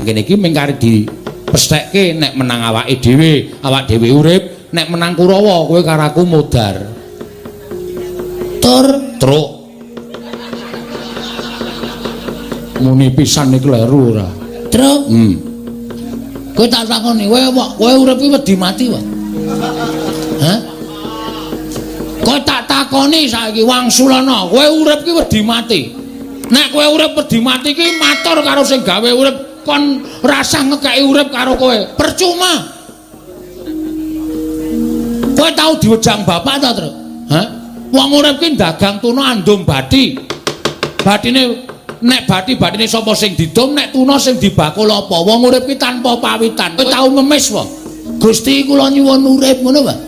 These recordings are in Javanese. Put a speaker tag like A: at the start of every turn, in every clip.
A: Kene iki mung kari dipesthekke nek menang awake dhewe, awak dhewe urip, nek menang Kurawa kowe karo aku modar. Tur truk. Muni pisan iki kleru ora?
B: Truk. Kowe tak takoni, kowe urip iki wedi mati wae. Hah? Kowe tak takoni saiki wangsulana, kowe urip iki wedi mati. Nek kowe urip wedi mati iki matur karo sing gawe urip kon rasah ngekeki urip karo kowe. Percuma. Kowe tau diwejang bapak ta, Truk? Hah? Wong urip ki dagang tuna andum bathi. Bathine nek bathi-bathine sapa sing didum, nek tuna sing dibakul apa? Wong urip ki tanpa pawitan. Kowe tau ngemis wae. Gusti kula nyuwun urip ngono wae.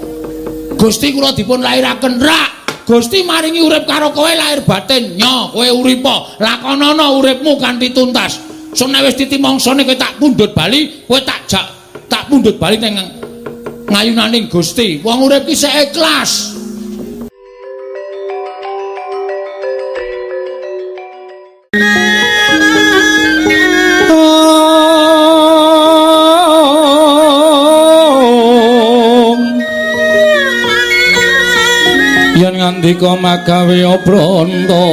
B: Gusti kula dipun lairaken rak. Gusti maringi urip karo kowe lahir batin. Nyo, kowe uripa, lakonana uripmu kanthi tuntas. Sok nek wis titi mangsane kowe tak pundhut bali, kowe tak jak tak pundhut bali ning ngayunaning Gusti. Wong urip ki sik ikhlas.
A: Yen ngandika magawe obranta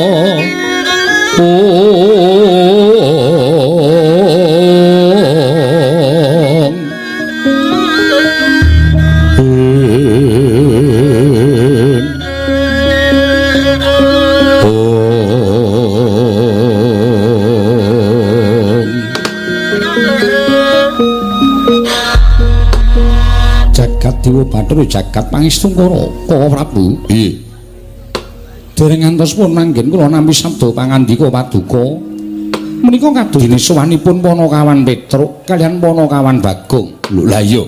A: Jagat Dewa Bathara jagat pangestungkara Koko Prabu. Nggih. Dereng ngantos pun manggen kula nampi sabda pangandika paduka. Menika kadene sowanipun Panakawan Petruk kaliyan Panakawan Bagong. Lho lah iya.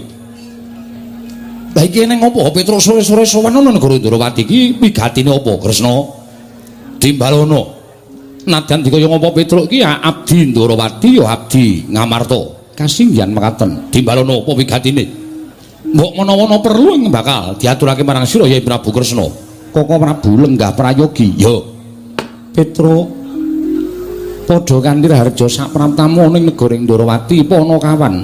A: Lah iki ning apa Petruk sore-sore sowan ana negara Ndrawati iki wigatine apa Kresna? Timbalana. Nadyan dikaya ngapa Petruk iki ya abdi Ndrawati ya abdi Ngamarta. Kasinggihan mekaten. Timbalana apa wigatine? Mbok menawa ana perlu ing bakal diaturake marang sira ya Prabu Kresna. Koko Prabu lenggah prayogi. Ya. Petruk padha kanthi raharja sapraptamu ning negara Ndrawati Panakawan.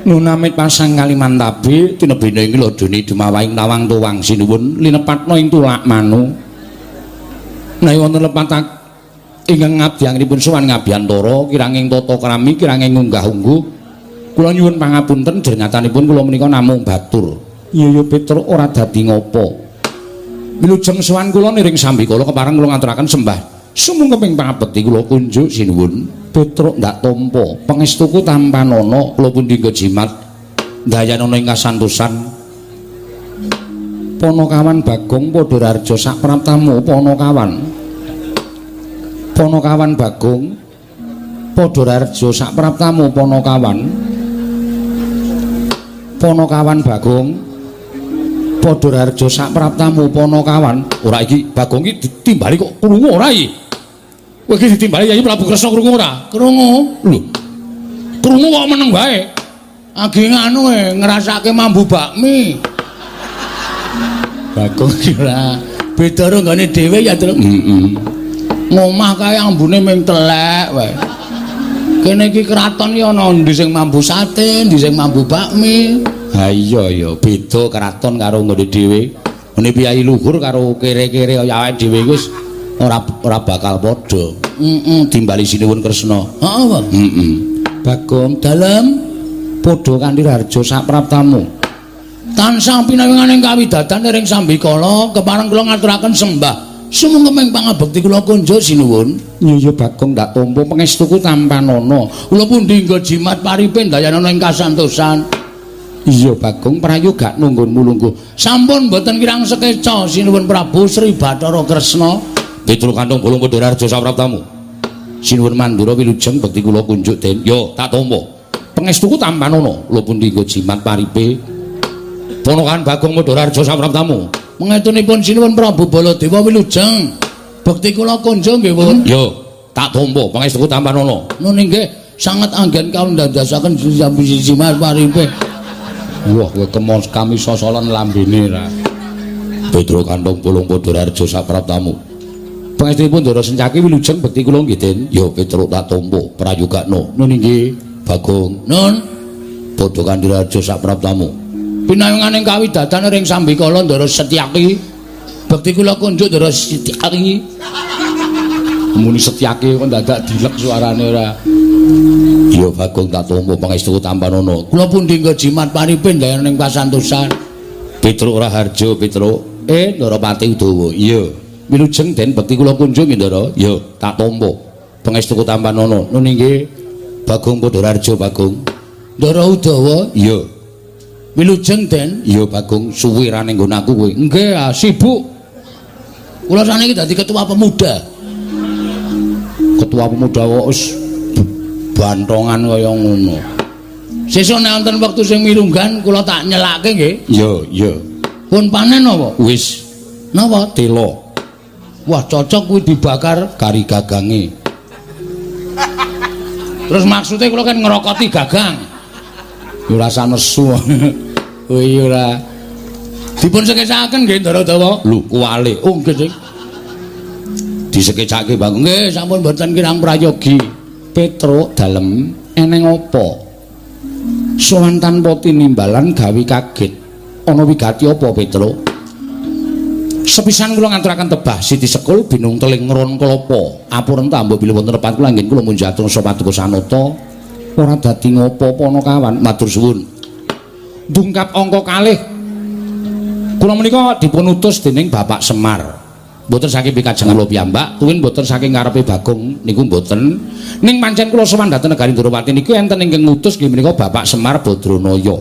A: Nunamit pasang Kalimantabe tinebene ing ladone dumawahing tawang tuwang sinuwun linepatna ing tulak manu. Menawi wonten lepat ingkang ngabdianipun sowan ngabiyantara kiranging tata krami kiranging unggah-ungguh kula nyuwun pangapunten jernyatanipun kula menika namung batur. Iya ya Petruk ora dadi ngopo. Wilujeng sowan kula niring sambikala kepareng kula ngaturaken sembah sumungkeping pangabekti kula kunjuk sinuwun. Petruk ndak tampa pangestuku tampanana kula pundi jimat ndayanana ing kasantosan. Panakawan Bagong padha raharja sapraptamu Panakawan. Panakawan Bagong padha raharja sapraptamu Panakawan. Panakawan Bagong padha raharja sapraptamu Panakawan. Ora iki Bagong iki ditimbali kok krungu ora iki? Kowe iki ditimbali Yayi Prabu Kresna krungu ora?
B: Krungu.
A: Lho. Krungu kok meneng wae.
B: Agi nganu ngrasake mambu bakmi.
A: Bagong iki
B: ora beda karo nggone dhewe ya, Truk.
A: Heeh.
B: Ngomah kae ambune ming telek wae. Kene iki kraton iki ana ndi sing mambu sate, ndi sing mambu bakmi.
A: Ha iya ya, beda kraton karo nggone dhewe. Ngene piyai luhur karo kere-kere kaya awake dhewe wis ora bakal padha. Heeh, timbali sinuwun Kresna.
B: Heeh, Pak.
A: Heeh. Bagong
B: dalem
A: padha kanthi raharja sapraptamu.
B: Tansah pinawinganing kawidadan ring sambikala kepareng kula ngaturaken sembah sumungkeping pangabekti kula kunjuk sinuwun.
A: Iya ya Bagong ndak tampa pangestuku tampanana.
B: Kula pundi nggo jimat paripe ndayanana ing kasantosan.
A: Iya Bagong prayoga nunggunmu lungguh.
B: Sampun mboten kirang sekeca sinuwun Prabu Sri Bathara Kresna.
A: Petruk kantong bolong padha raharja sapraptamu. Sinuwun Mandura wilujeng bekti kula kunjuk den. Yo tak tampa. Pangestuku tampanana. Kula pundi nggo jimat paripe. Panakawan Bagong padha raharja sapraptamu.
B: Mangetunipun sinuwun Prabu Baladewa wilujeng. Bekti kula kunjuk nggih, Pun.
A: Yo, tak tampa pangestuku tampanana.
B: Nun inggih sanget anggen kawula ndandasaken jimat paripe.
A: Wah, kowe kemon kami sosolan lambene ra. Petruk kantong bolong padha raharja sapraptamu. Pangestunipun Ndara Sencaki wilujeng bekti kula nggih, Den. Ya Petruk tak tampa prayogakno. Nun inggih, Bagong.
B: Nun,
A: padha kandhiraja sak praptamu.
B: Pinayunganing kawidatan ring sambikala Ndara Setyaki. Bekti kula kunjuk Ndara Setyaki.
A: Muni Setyaki kok dadak dilek suarane ora. Ya Bagong tak tampa pangestu tampanana.
B: Kula pundi nggo jimat paripin dayaning pasantosan.
A: Petruk Raharja, Petruk. Ndara Pati Udawa. Iya. Wilujeng Den bekti kula kunjung nggih Ndara. Ya, tak tampa. Pangestu tampanana. Nun inggih. Bagong Padhararja, Bagong.
B: Ndara Udawa.
A: Iya.
B: Wilujeng Den.
A: Iya Bagong, suwe ra ning nggon aku kowe.
B: Nggih, sibuk. Kula saniki dadi ketua pemuda.
A: Ketua pemuda kok wis bantongan kaya ngono.
B: Sesuk nek wonten wektu sing mirunggan kula tak nyelake nggih.
A: Iya, iya.
B: Pun panen napa?
A: Wis.
B: Napa?
A: Telo.
B: Wah, cocok kuwi dibakar
A: kari gagange.
B: Terus maksudnya kula kan ngerokoti gagang.
A: Ya ora nesu. Oh iya ora.
B: Dipun sekecakaken nggih Ndara Dawa.
A: Lho, kuwale.
B: Oh nggih, Dik.
A: Disekecake Bagong.
B: Nggih, sampun mboten kirang prayogi.
A: Petruk dalem eneng apa? Sowan tanpa tinimbalan gawe kaget. Ana wigati apa, Petruk? Sepisan kula ngaturaken tebah Siti Sekul binung teling ngron klapa. Apuren tambah bilih wonten repat kula anggen kula munjatur paduka sanata. Ora dadi ngopo-apa ana kawan, matur suwun. Dungkap angka kalih. Kula menika dipun utus dening Bapak Semar. Mboten saking pikajengan kula piyambak, tuwin mboten saking karepe Bagong niku mboten. Ning pancen kula sowan dhateng negari Ndorowati niku enten ingkang ngutus nggih menika Bapak Semar Badranaya.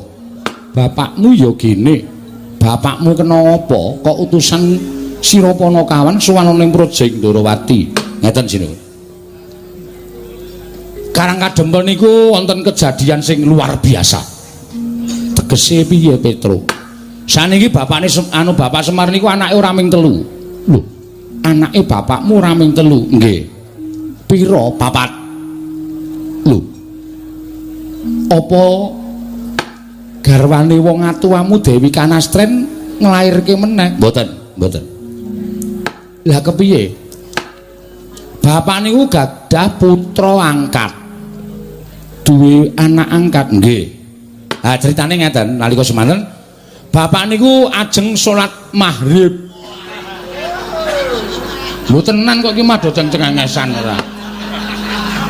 A: Bapakmu ya gene. Bapakmu kena apa kok utusan sira Panakawan sowan ning Praja Ndorowati. Ngeten sinuwun. Karang Kadempel niku wonten kejadian sing luar biasa. Tegese piye, Petruk? Saniki bapakne anu Bapak Semar niku anake ora ming telu. Lho, anake bapakmu ora ming telu? Nggih. Pira? Papat. Lho. Apa garwane wong atuwamu Dewi Kanastren nglairke meneh? Mboten, mboten. Lah kepiye? Bapak niku gadah putra angkat. Duwe anak angkat nggih. Ha critane ngeten, nalika semanten bapak niku ajeng salat maghrib. Lho tenan kok iki mah do cengengesan ora.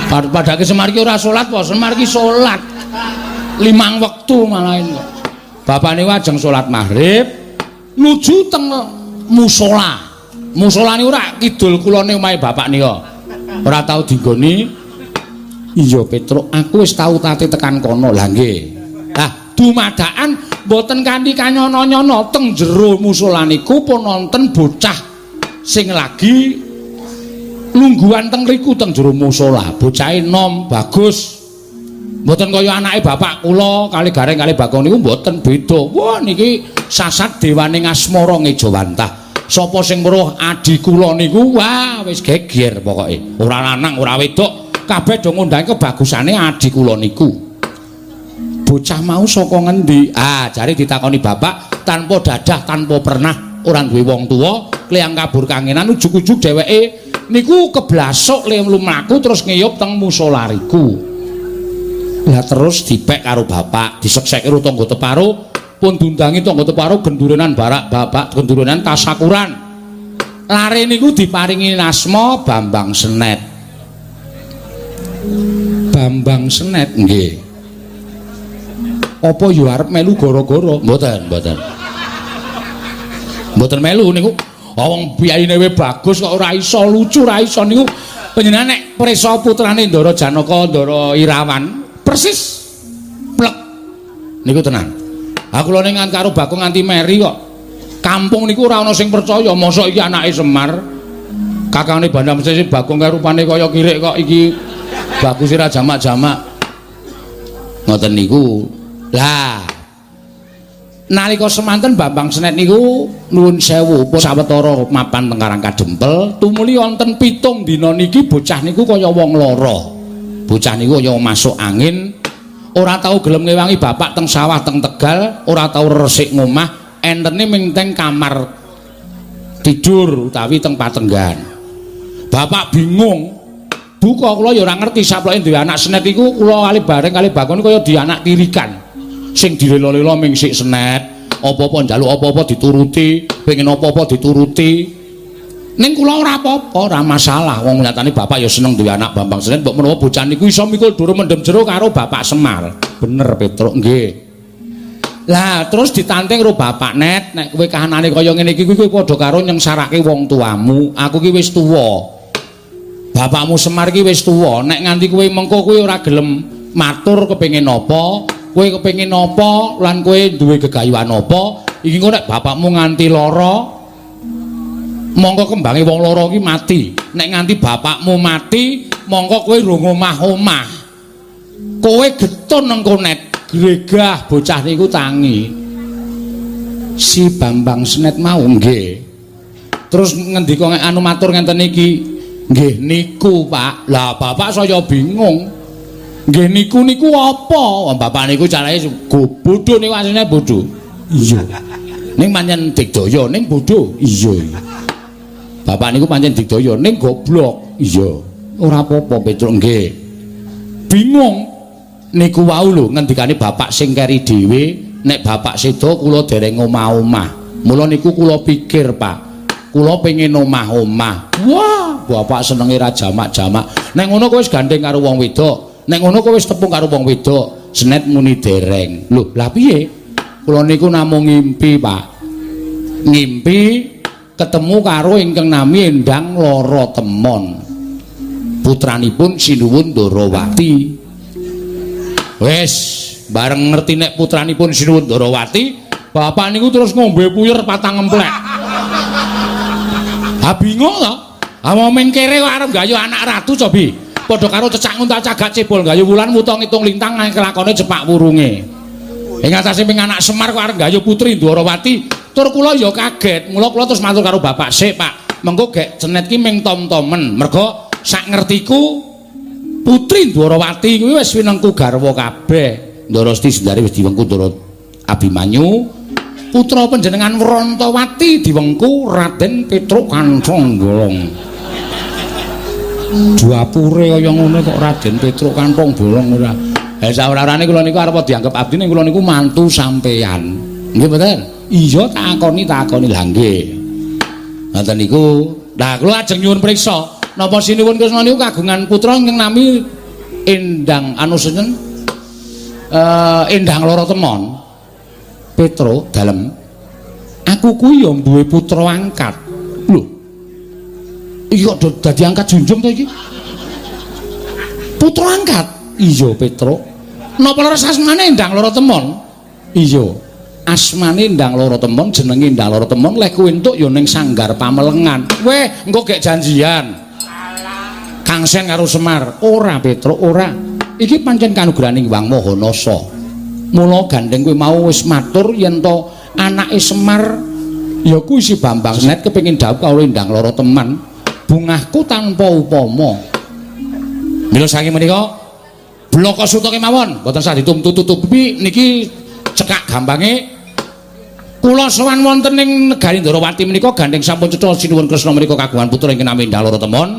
A: Padake Semar iki ora salat apa? Semar iki salat 5 wektu malahin kok. Bapak niku ajeng salat maghrib nuju teng musala. Musala niku ora kidul kulone omahe bapak nika. Ora tau dinggoni. Iya Petruk, aku wis tau tate tekan kono. Lah nggih. Lah dumadakan mboten kanthi kanyono-nyono teng jero musala niku pun wonten bocah sing lagi lungguhan teng riku teng jero musala. Bocahe nom bagus. Mboten kaya anake bapak kula kali Gareng kali Bagong niku mboten beda. Wah niki sasat dewane ngasmara ngejawantah. Sapa sing weruh adi kula niku wah wis geger pokoke. Ora lanang ora wedok, kabeh do ngundang kebagusane adi kula niku. Bocah mau saka ngendi? Ah, jare ditakoni bapak tanpa dadah, tanpa pernah, ora duwe wong tuwa, kliyang kabur kangenan ujug-ujug dheweke niku keblasuk le mlaku terus ngeyup teng musala riku. Lah terus dipek karo bapak, disekseke karo tangga teparo, pun diundangi tangga teparo gendurenan barak bapak, gendurenan tasakuran. Lare niku diparingi asma Bambang Senet. Bambang Senet nggih. Apa ya arep melu gara-gara? Mboten, mboten. Mboten melu niku. Wong piyayine we bagus kok ora iso lucu, ora iso niku. Panjenengan nek prisa putrane Ndara Janaka, Ndara Irawan, persis plek niku tenan. Aku lho ning karo Bagong nganti meri kok. Kampung niku ora ana sing percaya mosok iki anake Semar. Kakangane Bandam Sesi Bagong kae rupane kaya kirik kok iki bagus ora jamak-jamak. Ngoten niku. Lah nalika semanten Bambang Senet niku nuwun sewu pun sawetara mapan teng Karang Kadempel tumuli wonten 7 dina niki bocah niku kaya wong lara. Bocah niku kaya masuk angin, ora tau gelem ngewangi bapak teng sawah teng Tegal, ora tau resik ngomah, entene ming teng kamar tidur utawi teng patenggan. Bapak bingung. Duka kula ya ora ngerti saploke duwe anak Senet iku kula kali bareng kali Bagong kaya di anak tirikan. Sing dilela-lela ming sik Senet, apa-apa njaluk apa-apa dituruti, pengen apa-apa dituruti. Ning kula ora apa-apa, ora masalah. Wong nyatane bapak ya seneng duwe anak Bambang Senet, mbok menawa bocah niku iso mikul dhuwur mendem jero karo Bapak Semar. Bener Petruk nggih. Lah terus ditanting karo bapak Net, nek kowe kahanane kaya ngene iki kowe padha karo nyengsarake wong tuamu. Aku ki wis tuwa. Bapakmu Semar ki wis tuwa, nek nganti kowe mengko kowe ora gelem matur kepengin apa, kowe kepengin apa lan kowe duwe gegayuhan apa, iki engko nek bapakmu nganti lara mongko kembange wong lara ki mati. Nek nganti bapakmu mati, mongko kowe rung omah-omah. Kowe getun engko Net, gregah bocah niku tangi. Si Bambang Senet mau nggih. Terus ngendika anu matur ngenten iki, nggih niku Pak. Lah bapak saya bingung. Nggih niku niku apa? Wong bapak niku carane bodho niku asline bodho. Iya. Ning pancen digdaya ning bodho. Iya. Bapak niku pancen digdaya ning goblok. Iya. Ora apa-apa Petruk nggih. Bingung. Niku wau lho ngendikane bapak sing keri dhewe, nek bapak sedo kula dereng omah-omah. Mula niku kula pikir, Pak. Kula pengin omah-omah. Wah, bapak senenge ra jamak-jamak. Nek ngono kowe wis gandeng karo wong wedok. Nek ngono kowe wis tepung karo wong wedok. Senet muni dereng. Lho, lah piye? Kula niku namung ngimpi, Pak. Ngimpi ketemu karo ingkang nami Endang Lara Temon. Putranipun Sinuwun Ndarawati. Wis, bareng ngerti nek putranipun Sinuwun Ndarawati, bapak niku terus ngombe puyer patang emplek. Ha bingung to. Ha wong kere kok arep gayu anak ratu cobi. Padha karo cecak nguntal cagak cebol gayu wulan wuta ngitung lintang kelakone cepak wurunge. Ing atase ping anak Semar kok arep gayu putri Ndwarawati. Tur kula ya kaget. Mula kula terus matur karo bapak sik, Pak. Mengko gek Senet ki ming tom-tomen. Mergo sak ngertiku putri Ndwarawati kuwi wis winengku garwa kabeh. Ndara Siti Sundari wis diwengku Ndara Abimanyu. Putra panjenengan Wrontowati diwengku Raden Petruk Kanthong Bolong. Dapure kaya ngono kok Raden Petruk Kanthong Bolong ora. Ha saora-orane kula niku arep dianggep abdi ning kula niku mantu sampeyan. Nggih mboten? Iya takoni takoni lha nggih. Ngoten niku. Lah kula ajeng nyuwun priksa, napa Sinuwun Kresna niku kagungan putra ingkang nami Endang anu sinten? Endang Lara Temon. Petruk dalem, aku kuwi ya duwe putra angkat. Lho. Iki kok dadi angkat junjung to iki? Putra angkat? Iya, Petruk. Napa leres asmane Endang Lara Temon? Iya. Asmane Endang Lara Temon, jenenge Endang Lara Temon, leh kuwi entuk ya ning sanggar Pamelengan. Weh, engko gek janjian. Kang Sen karo Semar. Ora, Petruk, ora. Iki pancen kanugrahaning Hyang Maha Nasa. Mula gandeng kowe mau wis matur yen to anake Semar ya kuwi si Bambang Senet kepengin dhawuh karo Endang Lara Teman, bungahku tanpa upama. Mila saking menika blaka suta kemawon mboten sah ditumtu-tutupi niki cekak gampange kula sowan wonten ing negari Ndharawati menika gandeng sampun cetha Sinuwun Kresna menika kagungan putra ingkang nami Endang Lara Temon.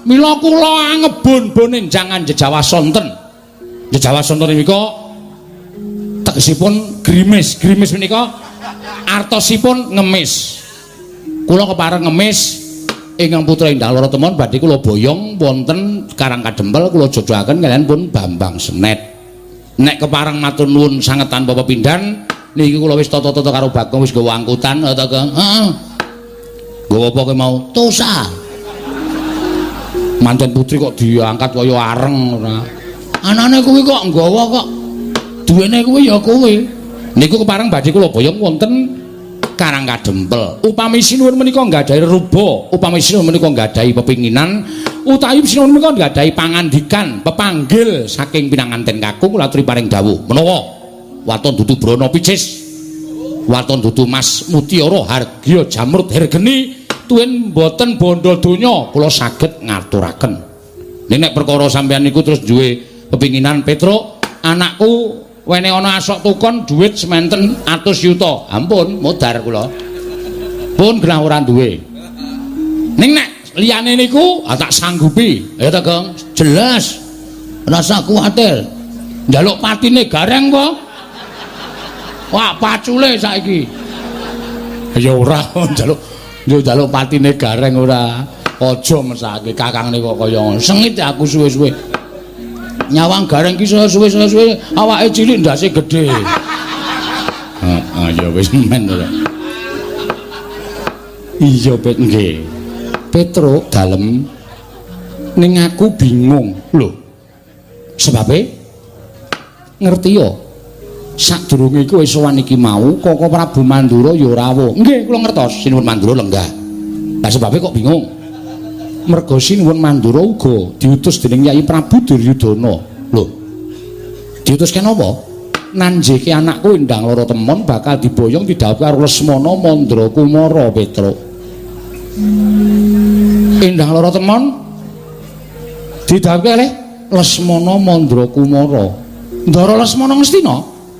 A: Mila kula angebon-bon enjangan jejawa sonten. Jejawa sonten menika tegesipun grimis. Grimis menika artosipun ngemis. Kula kepareng ngemis ingkang putra Endang Lara Temon badhe kula boyong wonten Karang Kadempel kula jodohaken kaliyan pun Bambang Senet. Nek kepareng matur nuwun sanget tanpa pepindhan niki kula wis tata-tata karo Bagong wis nggawa angkutan ta Kang. Heeh. Nggawa apa kowe mau? Tosa. Manten putri kok diangkat kaya areng ora. Anane kuwi kok nggawa kok duwene kuwi ya kuwi. Niku kepareng badhe kula boyong wonten Karang Kadempel. Upami sinuwun menika nggadahi ruba, upami sinuwun menika nggadahi pepinginan, utawi sinuwun menika nggadahi pangandikan, pepanggil saking pinanganten kakung kula aturi paring dawuh. Menawa waton dudu brana picis, waton dudu mas mutiara hargya jamrut hergeni, tuwin mboten bondo donya kula saged ngaturaken. Ning nek perkara sampeyan niku terus duwe pepinginan Petruk, anakku wene ana asok tukon duit sementen atus yuta. Ampun, modar kula. Pun genah ora duwe. Ning nek Liyane niku tak sanggupi.
B: Ya ta, Gong? Jelas. Rasa kuwatir.
A: Njaluk patine gareng apa? Wah, pacule saiki. Ya ora njaluk, yo njaluk patine gareng ora. Aja mesake kakangne kok kaya ngono. Sengit aku suwe-suwe. Nyawang gareng ki suwe-suwe awake cilik ndase gedhe. Heeh, ya wis men ora. Iya, Pet, nggih. Petruk dalem ning aku bingung. Lho. Sebabe ngerti ya? Sadurunge iku wis sowan iki mau Koko Prabu Mandura ya rawuh. Nggih, kula ngertos Sinuwun Mandura lenggah. Lah sebabe kok bingung? Merga Sinuwun Mandura uga diutus dening Yai Prabu Duryudana. Lho. Diutus kenapa? Nanjeke anakku Endang Lara Temon bakal diboyong didhawuhi karo Lesmana Mandra Kumara, Petruk. Endang Lara Temon didhawuhi kalih Lesmana Mandra Kumara. Ndara Lesmana Ngastina?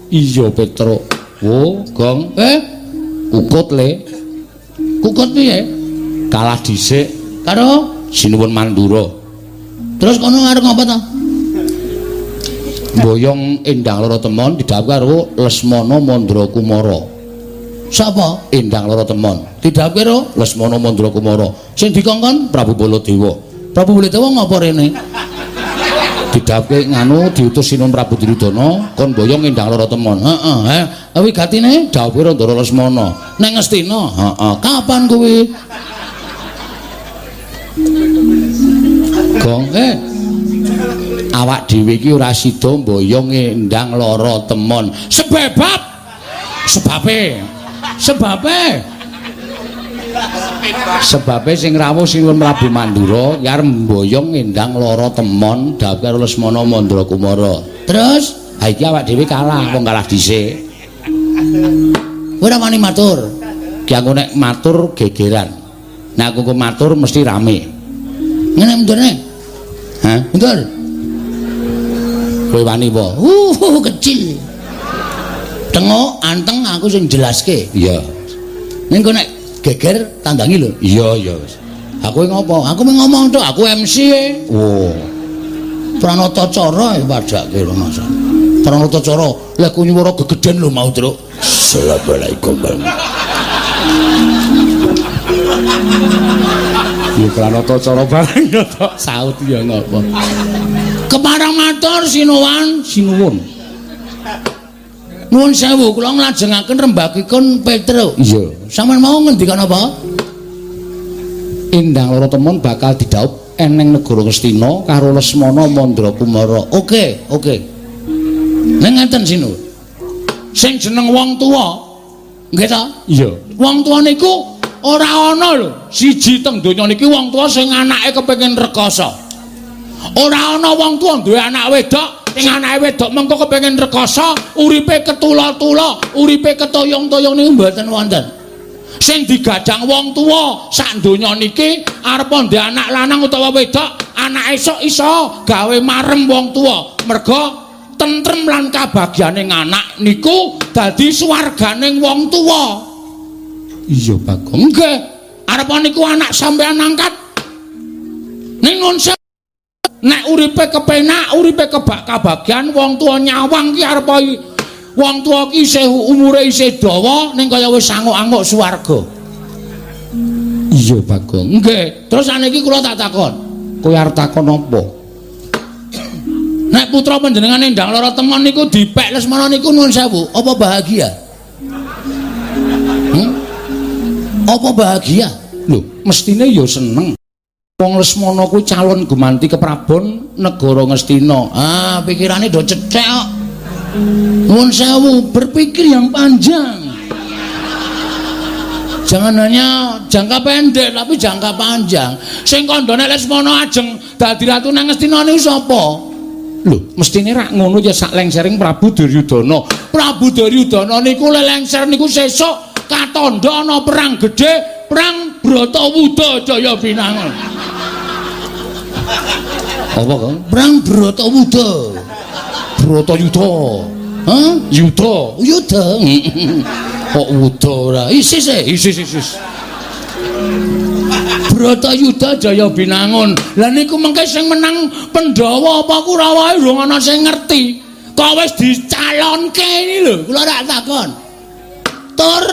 A: Iya, Petruk. Wo, Gong. Kukut le.
B: Kukut piye?
A: Kalah dhisik
B: karo
A: Sinuwun Mandura.
B: Terus kono arep ngapa ta?
A: Boyong Endang Lara Temon didhawuhi karo Lesmana Mandra Kumara.
B: Sapa?
A: Endang Lara Temon.
B: Didhawuhi karo
A: Lesmana Mandra Kumara.
B: Sing dikongkon
A: Prabu Baladewa.
B: Prabu Baladewa ngapa rene?
A: Didhawuhi nganu diutus Sinuwun Prabu Duryudana kon boyong Endang Lara Temon.
B: Heeh, wigatine
A: dawuhe Ndara Lesmana.
B: Nang Ngastina.
A: Heeh.
B: Kapan kuwi?
A: Gong, awak dhewe iki ora sida mboyong Endang Lara Temon.
B: Sebab
A: sebabe
B: sebabe
A: sebabe sing rawuh Sinuwun Prabu Mandura ya arep mboyong Endang Lara Temon dawuh karo Lesmana Mandra Kumara.
B: Terus
A: ha iki awak dhewe kalah, wong kalah dhisik.
B: Kowe ora wani matur.
A: Ki aku nek matur gegeran. Nek aku matur mesti rame.
B: Ngene mundurne.
A: Hah?
B: Mundur.
A: Kowe wani apa?
B: Kecil. Tengok anteng aku sing jelaske.
A: Iya.
B: Ning kok nek geger tandangi lho.
A: Iya, iya.
B: Aku ngopo? Aku mung ngomong tok, aku MC e.
A: Oh.
B: Pranata cara e padake lho Mas. Pranata cara, lha ku nyuwara gegeden lho mau, Truk.
A: Assalamualaikum. Ya pranata cara bareng ya tok saut ya ngopo.
B: Kepareng matur sinuwun,
A: sinuwun.
B: Nuwun sewu kula nglajengaken rembagipun Petruk.
A: Iya.
B: Sampeyan mau ngendikan apa?
A: Endang Lara Temon bakal didhaup eneng negara Ngastina karo Lesmana Mandra Kumara.
B: Oke, oke. Ning ngeten sinuwun. Sing jeneng wong tuwa, nggih ta?
A: Iya.
B: Wong tuwa niku ora ana lho, siji teng donya niki wong tuwa sing anake kepengin rekoso. Ora ana wong tuwa duwe anak wedok, sing anake wedok mengko kepengin rekoso, uripe ketula-tula, uripe ketoyong-toyong niku mboten wonten. Sing digadang wong tuwa sak donya niki arep ndek anak lanang utawa wedok, anak esuk iso gawe marem wong tuwa. Merga tentrem lan kabagyane anak niku dadi swarganing wong tuwa.
A: Iya, Bagong.
B: Nggih, arep niku anak sampean angkat. Ning nun nek uripe kepenak, uripe kebak kabagyan, wong tuwa nyawang ki arep wong tuwa ki isih umure isih dawa ning kaya wis anguk-anguk swarga.
A: Iya, Bagong.
B: Nggih, terus saniki kula tak takon.
A: Kowe arep takon apa?
B: Nek putra panjenengan Endang Lara Temon niku dipek Lesmana niku nuwun sewu, apa bahagia? Apa bahagia?
A: Lho, mestine ya seneng. Wong Lesmana kuwi calon gumanti keprabon negara Ngastina.
B: Ah, pikirane do cethek kok. Nuwun sewu, berpikir yang panjang. Jangan hanya jangka pendek tapi jangka panjang. Sing kandhane Lesmana ajeng dadi ratu nang Ngastina niku sapa?
A: Lho, mestine rak ngono ya sak lengsering Prabu Duryudana.
B: Prabu Duryudana niku lelengser niku sesuk katandha ana perang gedhe, perang Bratawuda Jaya Binangun.
A: Apa, Kang?
B: Perang Bratawuda.
A: Bratayuda.
B: Hah?
A: Yuda.
B: Yuda.
A: Kok wuda ora?
B: Isis e,
A: isis isis.
B: Bratayuda Jaya Binangun. Lah niku mengke sing menang Pandhawa apa Kurawa urung ana sing ngerti. Kok wis dicalonke ini lho, kula rak takon. Tur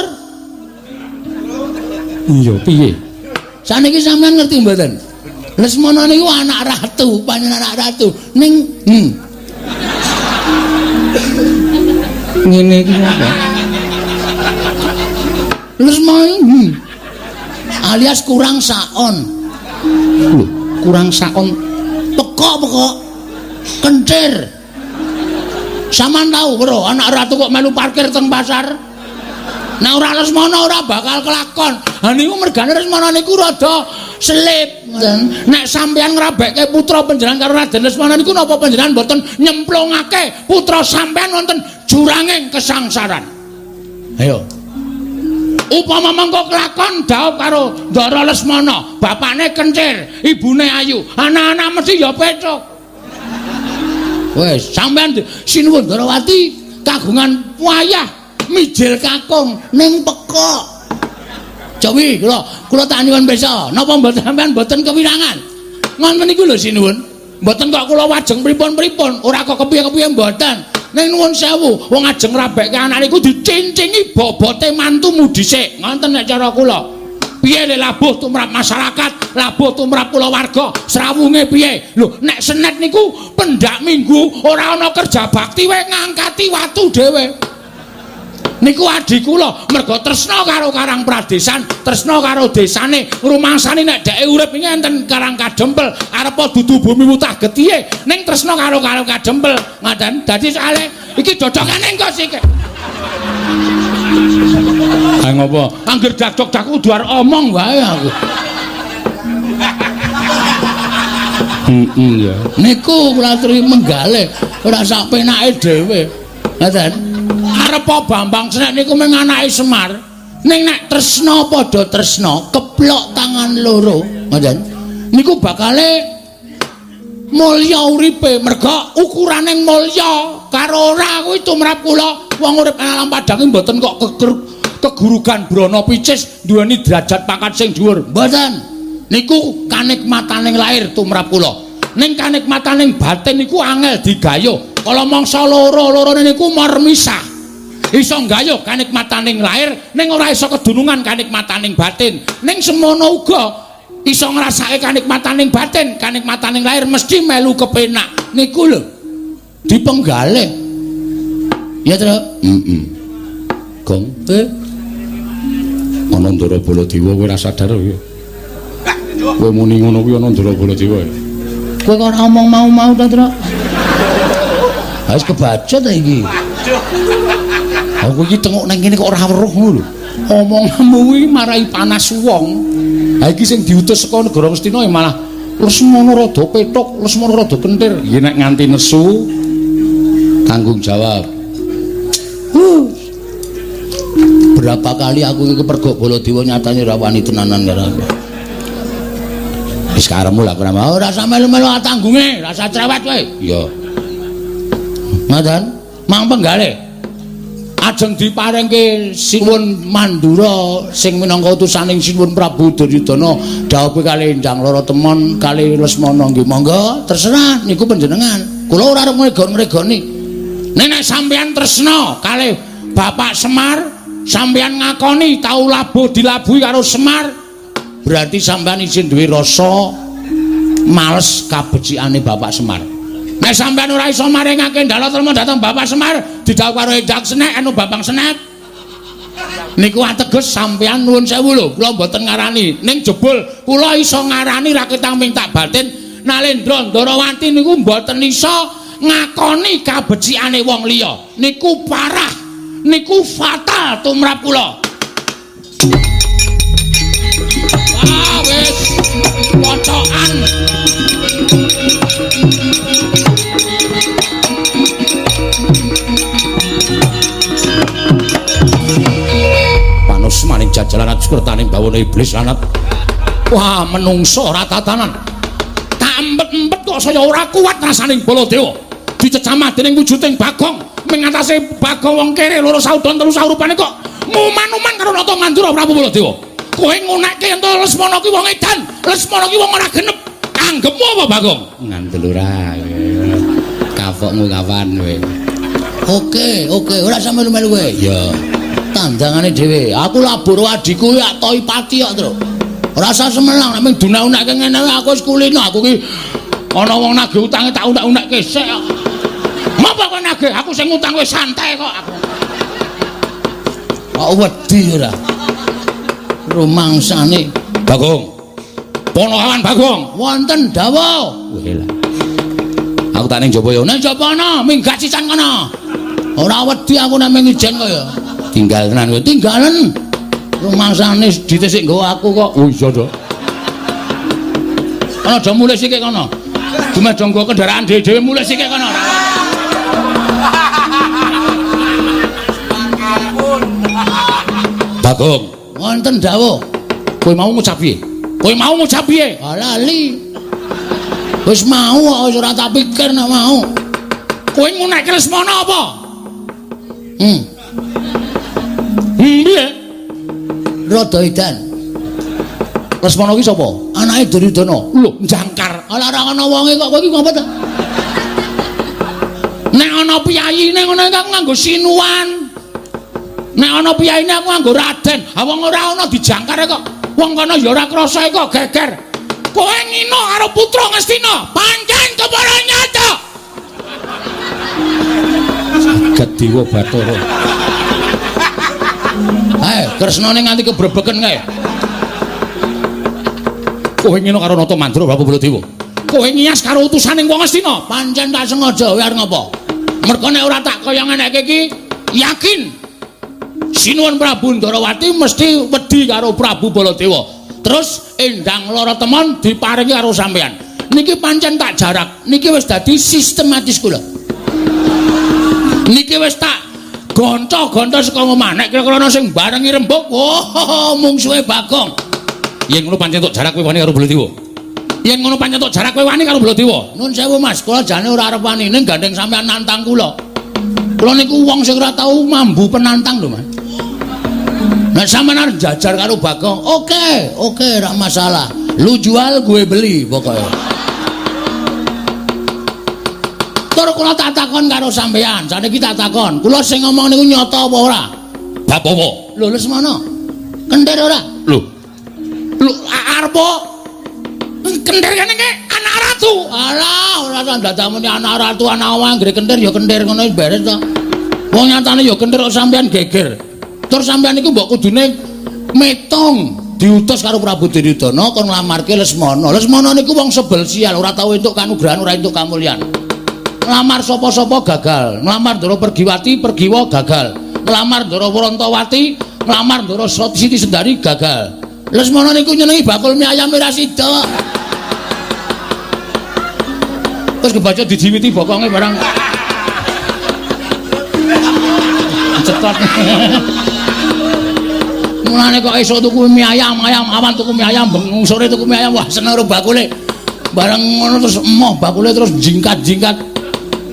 A: iya piye?
B: Saniki sampean ngerti mboten? Lesmana niku anak ratu, panjenengan anak ratu ning
A: ngene iki apa?
B: Lesmana alias kurang saon.
A: Lho, kurang saon
B: pekok-pekok kencir. Sampean tahu, Bro, anak ratu kok melu parkir teng pasar? Nah ora Lesmana ora bakal kelakon. Ha niku mergane Lesmana niku rada selip. Nek sampean ngrabekke putra panjenengan karo Raden Lesmana niku napa panjenengan mboten nyemplungake putra sampean wonten juranging kesangsaran? Ayo. Upama mengko kelakon dhaup karo Ndara Lesmana, bapakne kencir, ibune ayu, anak-anak mesti ya pecok. Wes, sampean sinuwun Ndarawati kagungan wayah mijil kakung ning pekok. Jawi kula tak nyuwun pirsa, napa mboten sampean mboten kewirangan? Ngoten niku lho sinuwun. Mboten kok kula wajeng pripun-pripun, ora kok kepiye-kepiye mboten. Ning nuwun sewu, wong ajeng ngrabekke anak niku dicincingi bobote mantumu dhisik. Ngoten nek cara kula. Piye le labuh tumrap masyarakat, labuh tumrap kulawarga, srawunge piye? Lho, nek senet niku pendak minggu ora ana kerja bakti wae ngangkati watu dhewe. Niku adhi kula mergo tresna karo Karang Pradesan, tresna karo desane, ngrumangsani nek dheke urip iki enten Karang Kadempel, arepa dudu bumi mutah getihe, ning tresna karo Karang Kadempel. Ngoten. Dadi soalé iki dodokane engko sik.
A: Ha ngopo?
B: Angger dakdok-dak kudu arep omong wae aku.
A: Heeh ya.
B: Niku kula aturi menggale, ora sak penake dhewe. Ngoten. Arepa Bambang Senek niku mung anake Semar. Ning nek tresna padha tresna, keplok tangan loro, ngoten. Niku bakale mulya uripe, merga ukurane mulya karo ora kuwi tumrap kula. Wong urip alam padang iki mboten kok kegurugan brana picis duweni derajat pangkat sing dhuwur. Mboten. Niku kanikmataning lair tumrap kula. Ning kanikmataning batin niku angel digayuh. Kala mangsa loro-lorone niku marmisah. Iso nggayuh kanikmataning lair ning ora iso kedunungan kanikmataning batin. Ning semono uga iso ngrasake kanikmataning batin, kanikmataning lahir mesti melu kepenak. Niku lho dipenggalih. Ya, Tru?
A: Heeh. Gong, ana Ndara Baladewa kowe ora sadar ya. Kowe muni ngono kuwi ana Ndara Baladewa.
B: Kowe kok ora omong mau-mau ta, Tru? Wis kebaca ta iki.
A: Aku iki tengok nang kene kok ora weruh ngono lho. Omonganmu kuwi marai panas wong. Ha iki sing diutus saka negara Ngastina ya malah Lesmana rada pethuk, Lesmana rada kentir. Yen nek nganti nesu tanggung jawab.
B: Berapa kali aku iki kepergok Baladewa nyatane ora wani tenanan karo aku. Wis karepmu lah ora mau ora usah melu-melu tanggunge, ora usah cerewet kowe. Iya. Ngoten, mang penggalih. Ajeng diparingke Sinuwun Mandura sing minangka utusaning Sinuwun Prabu Duryudana dhawuhe kalih Endang Lara Temon kalih Lesmana nggih monggo terserah niku panjenengan. Kula ora arep ngregon-ngregoni.
A: Nek sampeyan tresna kalih Bapak Semar, sampeyan ngakoni tau labuh dilabuhi karo Semar,
B: berarti sampeyan isih duwe rasa males kabecikane Bapak Semar.
A: Nek sampeyan ora iso maringake ndala trema dhateng Bapak Semar, didhawuh karo Endang Senek anu Bambang Senek.
B: Niku ateges sampeyan nuwun sewu lho, kula mboten ngarani. Ning jebul kula iso ngarani raketang ming tak batin Nalendra Ndarawati niku mboten iso ngakoni kabecikane wong liya. Niku parah, niku fatal tumrap kula.
A: Wah, wis pocokan. Panus maning jajalan atus kertaning bawana iblis lanat. Wah, menungso ora tatanan. Tak empet-empet kok saya ora kuat rasaning Baladewa. Dicecamah dening wujuding Bagong, ming atase Bagong wong kere loro saudon telu saurupane kok muman-uman karo Nata Mandura Prabu Baladewa. Kowe ngunekke yen to Lesmana ki wong edan, Lesmana ki wong ora genep. Anggepmu apa, Bagong?
B: Ngandel ora. Kapokmu kapan kowe? Oke, oke, ora usah melu-melu kowe. Ya. Tandangane dhewe. Aku labur adhiku ya toi pati kok, Tru. Ora usah semelang nek mung dunak-unakke ngene aku wis kulino. Aku ki ana wong nagih utange tak unak-unakke sik kok.
A: Ngapa kowe nagih? Aku sing ngutang wis santai kok aku.
B: Kok wedi ora? Rumangsane
A: Bagong. Ponokawan Bagong.
B: Wonten dawuh.
A: Weh lah. Aku tak ning jaba ya.
B: Ning jaba ana, minggat sisan kono. Ora wedi aku nek ming ijen kok ya.
A: Tinggal tenan kowe.
B: Tinggalen. Rumangsane dite sik nggawa aku kok.
A: Oh iya, Dok.
B: Ana do mulih sikik kono. Dumeh do nggawa kendaraan dhewe-dhewe mulih sikik kono.
A: Bagong.
B: Wonten dawuh.
A: Kowe mau ngucap piye? Kowe mau ngucap piye?
B: Ah, lali. Wis mau kok wis ora tak pikir nek mau.
A: Kowe ngunekke Lesmana apa? Piye?
B: Rada edan.
A: Lesmana ki sapa?
B: Anake Duryudana.
A: Lho, jangkar.
B: Ala ora ana wonge kok kowe iki ngopo ta?
A: Nek ana piyayine ngono aku nganggo sinuwan. Nek ana piyayine aku nganggo raden. Ha wong ora ana dijangkar kok. Wong kono ya ora krasa kok geger. Kowe ngino karo putra Ngastina, pancen kepara nyata. Jagat Dewa Bathara.
B: Ae, kresnane nganti kebrebeken kae.
A: Kowe ngino karo Nata Mandra Bapak Baladewa. Kowe ngiyas karo utusaning wong Ngastina,
B: pancen tak sengaja kowe arep ngopo? Mergo nek ora tak kaya ngeneke iki, yakin Sinuwun Prabu Ndarawati mesti wedi karo Prabu Baladewa. Terus Endang Lara Temon diparingi karo sampean. Niki pancen tak jarak, niki wis dadi sistematis kula. Niki wis tak gonco-gonco saka omah. Nek kira-kira ana sing barengi rembug, oh mungsuhe Bagong.
A: Yen ngono pancen tok jarak kowe wani karo Baladewa. Yen ngono pancen tok jarak kowe wani karo Baladewa.
B: Nun sewu Mas, kula jane ora arep wani ning gandeng sampean nantang kula. Kula niku wong sing ora tau mambu penantang lho, Mas. Nek sampean arep jajar karo Bagong, oke, oke, ora masalah. Lu jual, gue beli pokoknya. Tur kula tak takon karo sampean, saniki tak takon. Kula sing ngomong niku nyata apa ora?
A: Bab apa?
B: Lho, Lesmana. Kentir ora?
A: Lho. Lho, arep kentir kene iki anak ratu.
B: Alah, ora usah dadak muni anak ratu, anak wong anggere kentir ya kentir ngono wis beres to. Wong nyatane ya kentir kok sampean geger. Tur sampean niku mbok kudune metung diutus karo Prabu Duryudana kon nglamarke Lesmana. Lesmana niku wong sebel sial, ora tau entuk kanugrahan, ora entuk kamulyan. Nglamar sapa-sapa gagal, nglamar Ndara Pergiwati, Pergiwa gagal. Nglamar Ndara Wrantawati, nglamar Ndara Siti Sendari gagal. Lesmana niku nyenengi bakul mie ayam ora sida. Terus kebaca dijiwiti bokonge barang. Cetot. Mulane kok esuk tuku mie ayam, ayam awan tuku mie ayam, bengi sore tuku mie ayam, wah seneng karo bakule. Bareng ngono terus emoh bakule terus jingkat-jingkat.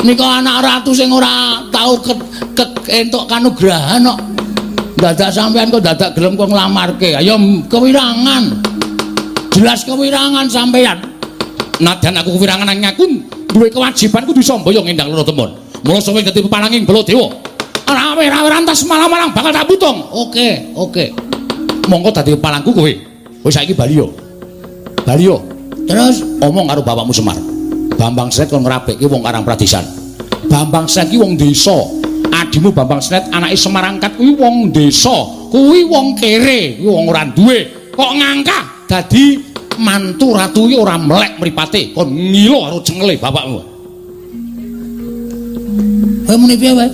B: Nika anak ratu sing ora tau entuk kanugrahan kok. Dadak sampean kok dadak gelem kok nglamarke. Ayo kewirangan. Jelas kewirangan sampean.
A: Nadyan aku kewirangan nanging aku duwe kewajiban kudu samboyo ngendang Lara Temon. Mula sawe dadi peparanging Baladewa. Rawe-rawe rantas malang-malang bakal tak putung.
B: Oke, oke.
A: Monggo dadi pepalangku kowe. Wis saiki bali yo. Bali yo.
B: Terus
A: omong karo bapakmu Semar. Bambang Sret kon ngrabekke wong Karang Pradisan. Bambang Sret ki wong desa. Adimu Bambang Sret anake Semar angkat kuwi wong desa. Kuwi wong kere, kuwi wong ora duwe. Kok ngangkah dadi mantu ratu iki ora melek mripate, kon ngilo karo cengele bapakmu.
B: Kowe muni piye wae?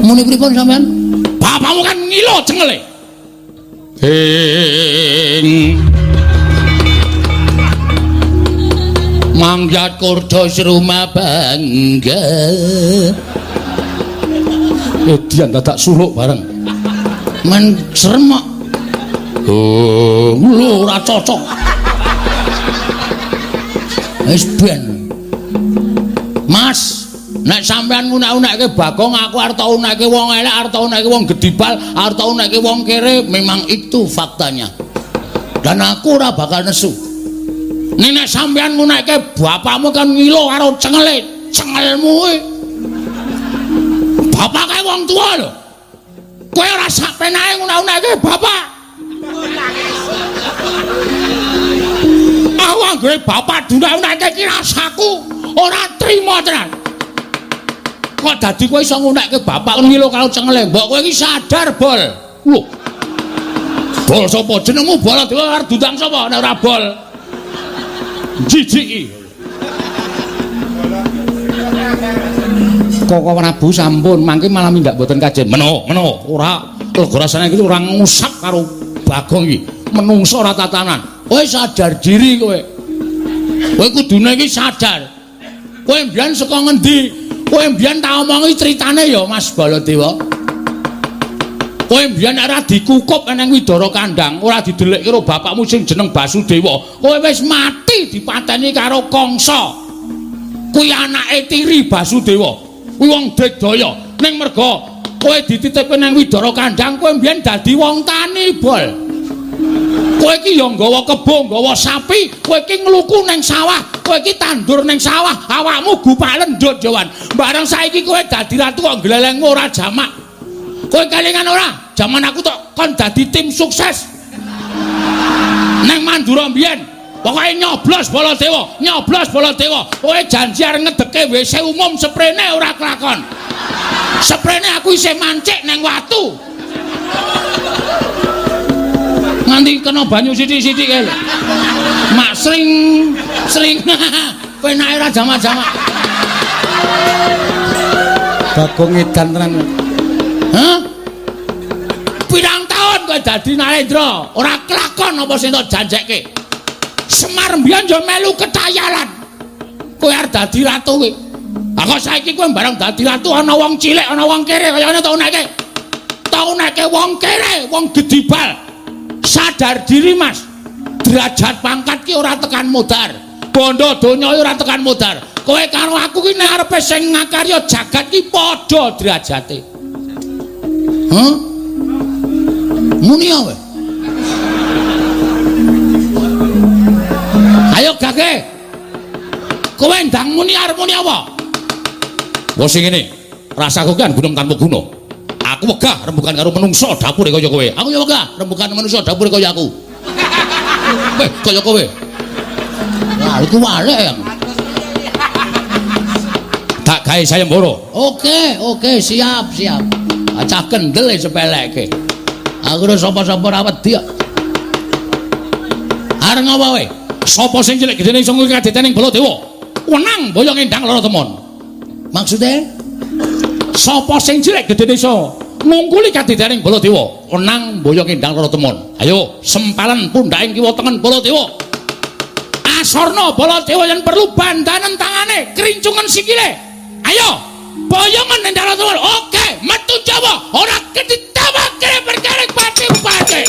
B: Muni pripun sampean?
A: Bapakmu kan ngilo cengele. Ing
B: Mangyat kurda sruma bangga.
A: Edian dadak suluk bareng.
B: Men serem kok.
A: Oh,
B: lho ora cocok. Wis ben. Mas, Nek sampean ngunak-unakke Bagong, aku arep tak unakke wong elek, arep tak unakke wong gedibal, arep tak unakke wong kere, memang itu faktanya. Dan aku ora bakal nesu. Nek sampean ngunakke bapakmu kan ngilo karo cengele, cengelmu kuwi. Bapak kae wong tuwa lho. Kowe ora sak penake ngunak-unakke bapak. Aku anggere bapak dunak-unake iki rasaku ora trima tenan. Kok dadi kowe iso ngunekke bapak ngilo karo cengele? Mbok kowe iki sadar, Bol. Lho. Bol sapa jenengmu Baladewa arep diundang sapa nek ora Bol? Jijiki.
A: Koko Prabu sampun mangke malah mindak mboten kajen. Meno, meno, ora lega rasane iki ora ngusap karo Bagong iki.
B: Menungso ora tatanan. Kowe sadar diri kowe. Kowe kudune iki sadar. Kowe mbiyen saka ngendi? Kowe mbiyen tak omongi critane ya Mas Baladewa. Kowe mbiyen ora dikukup nang Widara Kandang, ora didelikke karo bapakmu sing jeneng Basudewa. Kowe wis mati dipateni karo Kangsa. Kuwi anake tiri Basudewa. Kuwi wong digdaya. Ning merga kowe dititipke nang Widara Kandang, kowe mbiyen dadi wong tani, Bol. Kowe iki ya nggawa kebo, nggawa sapi, kowe iki ngluku nang sawah, kowe iki tandur nang sawah, awakmu gupak lendut Jawan. Bareng saiki kowe dadi ratu kok glelengmu ora jamak. Kowe kelingan ora? Jaman aku tok kon dadi tim sukses. Nang Mandura mbiyen, pokoke nyoblos Baladewa, nyoblos Baladewa. Kowe janji arep ngedeke WC umum seprene ora kelakon. Seprene aku isih mancik nang watu. Nganti kena banyu sithik-sithik kae lho. Mak sring sring penake ora jamak-jamak.
A: Bagong edan tenan.
B: Hah? Pirang taun kowe dadi Narendra, ora kelakon apa sing tok janjekke. Semar mbiyen yo melu ketayalan. Kowe arep dadi ratu kowe. Ah kok saiki kowe bareng dadi ratu ana wong cilik, ana wong kere kaya ngene tok uneke. Tok uneke wong kere, wong gedibal. Sadar diri Mas, derajat pangkat ki ora tekan modar, bondo donya ora tekan modar. Kowe karo aku ki nek arepe sing ngakarya jagat ki padha derajate. Hah? Muni kowe. Ayo gage. Kowe ndang muni arep muni apa?
A: Wong sing ngene, rasaku kan gunung tanpa guna. Aku wegah rembukan karo menungso dapure kaya kowe.
B: Aku ya wegah rembukan menungso dapure kaya aku. Weh, kaya kowe. Lah iku walek ya.
A: Tak gawe sayembara.
B: Oke, oke, siap, siap. Acah kendel e sepeleke. Aku ora sapa-sapa ora wedi kok. Arep ngopo kowe?
A: Sapa sing cilik gedene iso ngungkul kadetening Baladewa? Wenang boyong endang lara temon.
B: Maksude?
A: Sapa sing cilik gedene iso ngungkuli kadetening Baladewa? Wenang boyong endang lara temon. Ayo sempalan pundhaking kiwa tengen Baladewa. Asorna Baladewa yen perlu bandanen tangane, krincungen sikile. Ayo, boyongan endang lara temon. Oke, metu Jawa, ora ketitawake perkara pati-pati.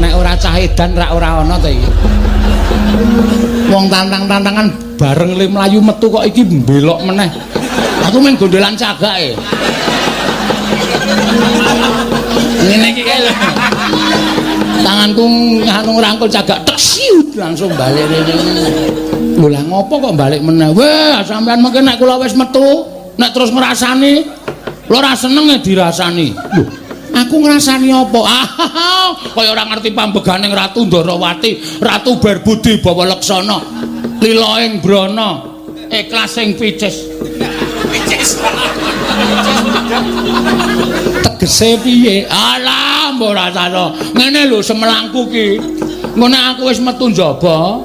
B: Nek ora cah edan rak ora ana to iki.
A: Wong tantang-tantangan bareng le mlayu metu kok iki mbelok meneh.
B: Aku main gondolan cagake. Ngene iki kae lho. Tanganku nganu ngrangkul cagak tek siut langsung balik rene. Lho lah ngopo kok balik meneh? Weh, sampean mengke nek kula wis metu, nek terus ngrasani, kula ora seneng e dirasani. Lho, aku ngrasani apa? Ah, kaya ora ngerti pambegane Ratu Ndorowati, Ratu Berbudi Bawa Leksana, lila ing brana, ikhlas ing picis. Picis. Tegese piye? Alah, mbok rasane. Ngene lho semelangku ki. Engko nek aku wis metu njaba.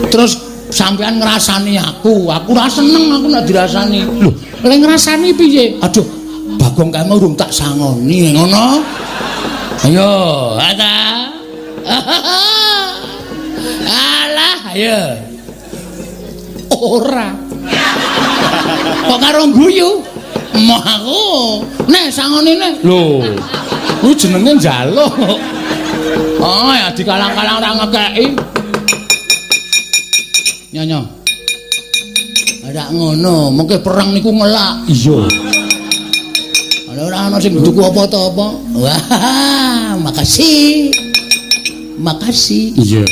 B: Terus sampean ngrasani aku, aku ora seneng aku nek dirasani. Lho, lek ngrasani piye? Aduh, Bagong kae urung tak sangoni ngono. Ayo, ada. Alah, ayo. Ora. Kok karo guyu? Emoh aku. Nek sangone nek. Lho. Kuwi jenenge njaluk. Oh, ya dikalang-kalang ora ngekeki. Nyonya. Ora ngono, mengke perang niku ngelak. Iya. Ora ana sing tuku apa ta apa. Wah, makasih. Makasih.
A: Iya.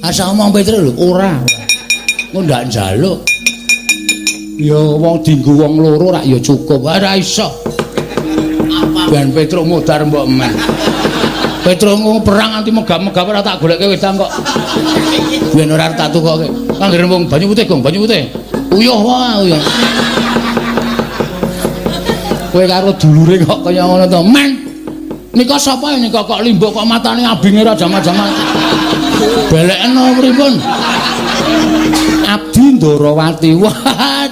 B: Asa omong Petro lho, ora. Engko ndak njaluk.
A: Ya wong dinggo wong loro rak ya cukup.
B: Ora iso. Ben Petro modar mbok men. Petro ngomong perang anti megap-megap ora tak goleke wedang kok. Ben ora tak tukoke. Anggere wong banyu putih, Gong, banyu putih. Uyuh wae, uyuh. Kowe karo dulure kok kaya ngono to, men. Nika sapa nika kok limbuk kok matane abinge ra jaman-jaman. Belekno pripun?
A: Abdi Ndorowati.
B: Wah,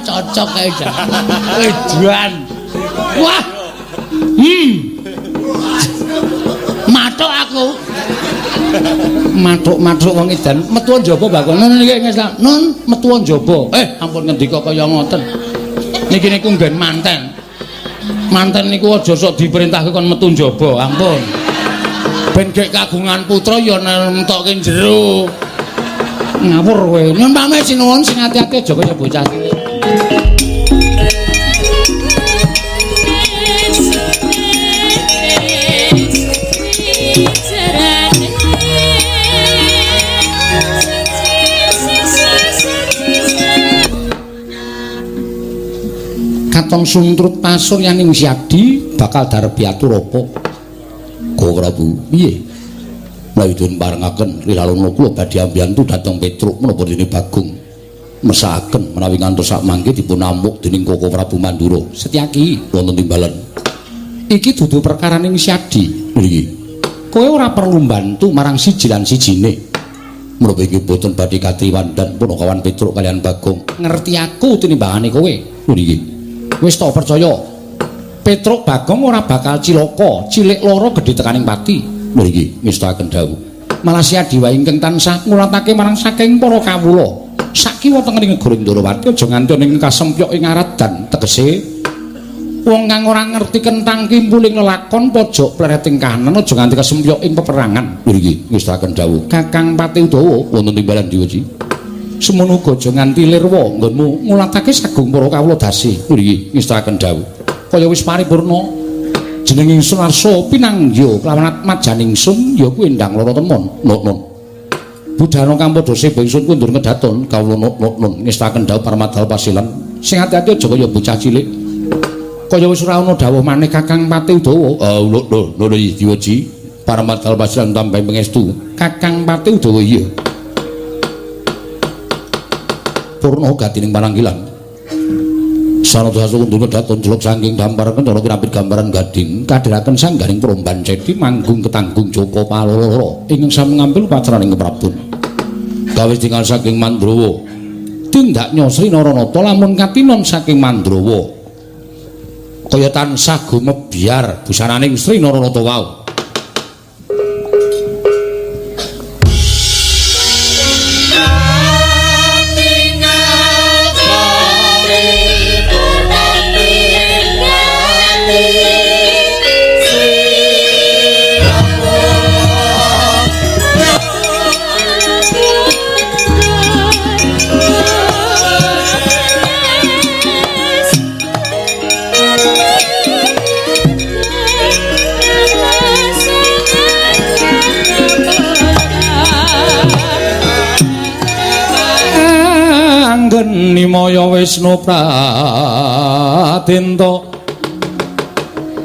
B: cocok kae jan. Wedan. Wah. Mathuk aku.
A: Mathuk-mathuk wong edan metu njaba Bagong.
B: Nun niki ngeslah. Nun metu njaba. Ampun ngendika kaya ngoten. Niki niku nggen manten. Manten niku aja sok diperintahke kon metu njaba, ampun. Ben gek kagungan putra ya nentokke jero.
A: Ngawur kowe. Nyun pamit sinuwun sing ati-ati aja kaya bocah cilik. Katon suntrut pasuryaning Syadi bakal darbi atur apa? Go Prabu, piye? Menawi dipun parengaken rilaluna kula badhe ambiyantu dhateng Petruk menapa dene Bagong mesakaken menawi ngantos sak mangke dipun amuk dening Koko Prabu Mandura. Setyaki wonten timbalan. Iki dudu perkaraning Syadi. Nggih. Kowe ora perlu mbantu marang siji lan sijine. Menapa inggih boten badhe katriwandan punakawan Petruk kalian Bagong. Ngerti aku tinimbangane kowe. Nggih. Wis tak percaya. Petruk Bagong ora bakal cilaka, cilik loro gedhe tekaning pati. Mriki ngestakaken dawuh. Malah Syadi wae ingkang tansah ngulatake marang saking para kawula. Sakiwa tengening negara Ndorowati aja nganti ning kasempyok ing aradan tegese wong kang ora ngerti kentang kimpuling lelakon pojok plereting kahanan aja nganti kasempyok ing peperangan. Mriki ngestakaken dawuh. Kakang Pati Udawa wonten timbalan diweji. Semono uga aja nganti lirwa nggonmu ngulatake sagung para kawula dasi. Mriki ngestakaken dawuh. Kaya wis paripurna jeneng ingsun arsa pinangya kelawan atmajaning ingsun ya kuwi endang lara temon. Nun. Budhana kang padha seba ingsun kundur ngedaton kawula nun ngestakaken dawuh parmadal pasilan. Sing ati-ati aja kaya bocah cilik. Kaya wis ora ana dawuh maneh Kakang Pati Udawa. Lho lho diweji parmadal pasilan tambahi pangestu. Kakang Pati Udawa iya. Purna gatining pananggilan. Sanata sukundul daton jeluk saking dampar kencana kinapit gambaran gading kadhiraken sanggaring promban cedi manggung ketanggung Joko Paloro ingkang sami ngambil paceraning Keprabon. Gawe tinggal saking Mandrawa. Tindak Sri Naranata lamun katinon saking Mandrawa. Kaya tansah gumebyar busananing Sri Naranata wau. Nimaya Wisnu Pradenta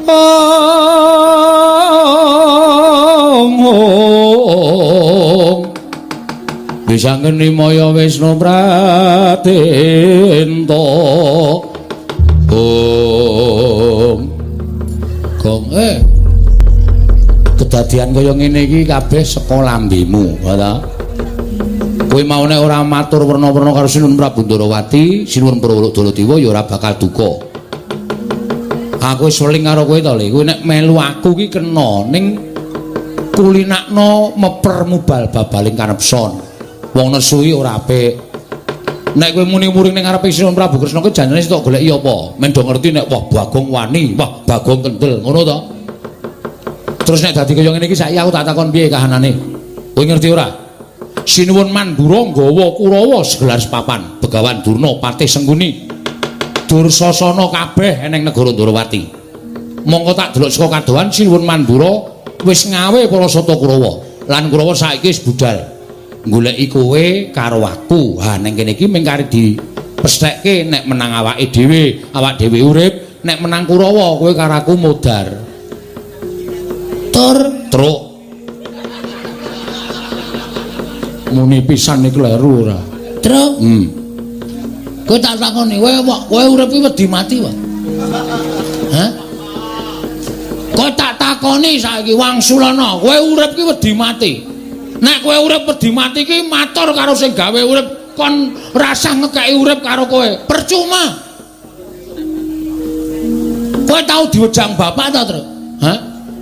A: Ong Bisanggen Nimaya Wisnu Pradenta Ong Gong kedadian kaya ngene iki kabeh saka lambemu, ta? Kowe mau nek ora matur werna-werna karo Sinuwun Prabu Ndorowati, Sinuwun Prawodolodiwa ya ora bakal duka. Aku wis weling karo kowe to, Le. Kowe nek melu aku ki kena ning kulinakno meper mubal babaling kanepson. Wong nesu iki ora apik.
B: Nek kowe muni muring ning ngarepe Sinuwun Prabu Kresna kuwi janjane sing tok goleki apa? Men do ngerti nek wah Bagong wani, wah Bagong kendel, ngono to. Terus nek dadi kaya ngene iki saiki aku tak takon piye kahanane? Kowe ngerti ora? Sinuwun Mandura nggawa Kurawa segelar sepapan, Begawan Durna patih Sengkuni. Dursasana kabeh eneng negara Ndorowati. Mongko tak delok saka kadohan Sinuwun Mandura wis ngawe para sata Kurawa. Lan Kurawa saiki wis budal goleki kowe karo aku. Ha ning kene iki mung kari dipesthekke nek menang awake dhewe, awak dhewe urip, nek menang Kurawa kowe karo aku modar. Tur truk. Muni pisan iki kleru ora?
C: Truk. Kowe tak takoni, kowe urip iki wedi mati wae. Hah? Kowe tak takoni saiki Wangsulana, kowe urip iki wedi mati. Nek kowe urip wedi mati iki matur karo sing gawe urip kon rasah ngekeki urip karo kowe. Percuma. Kowe tau diwejang bapak ta, Truk? Hah?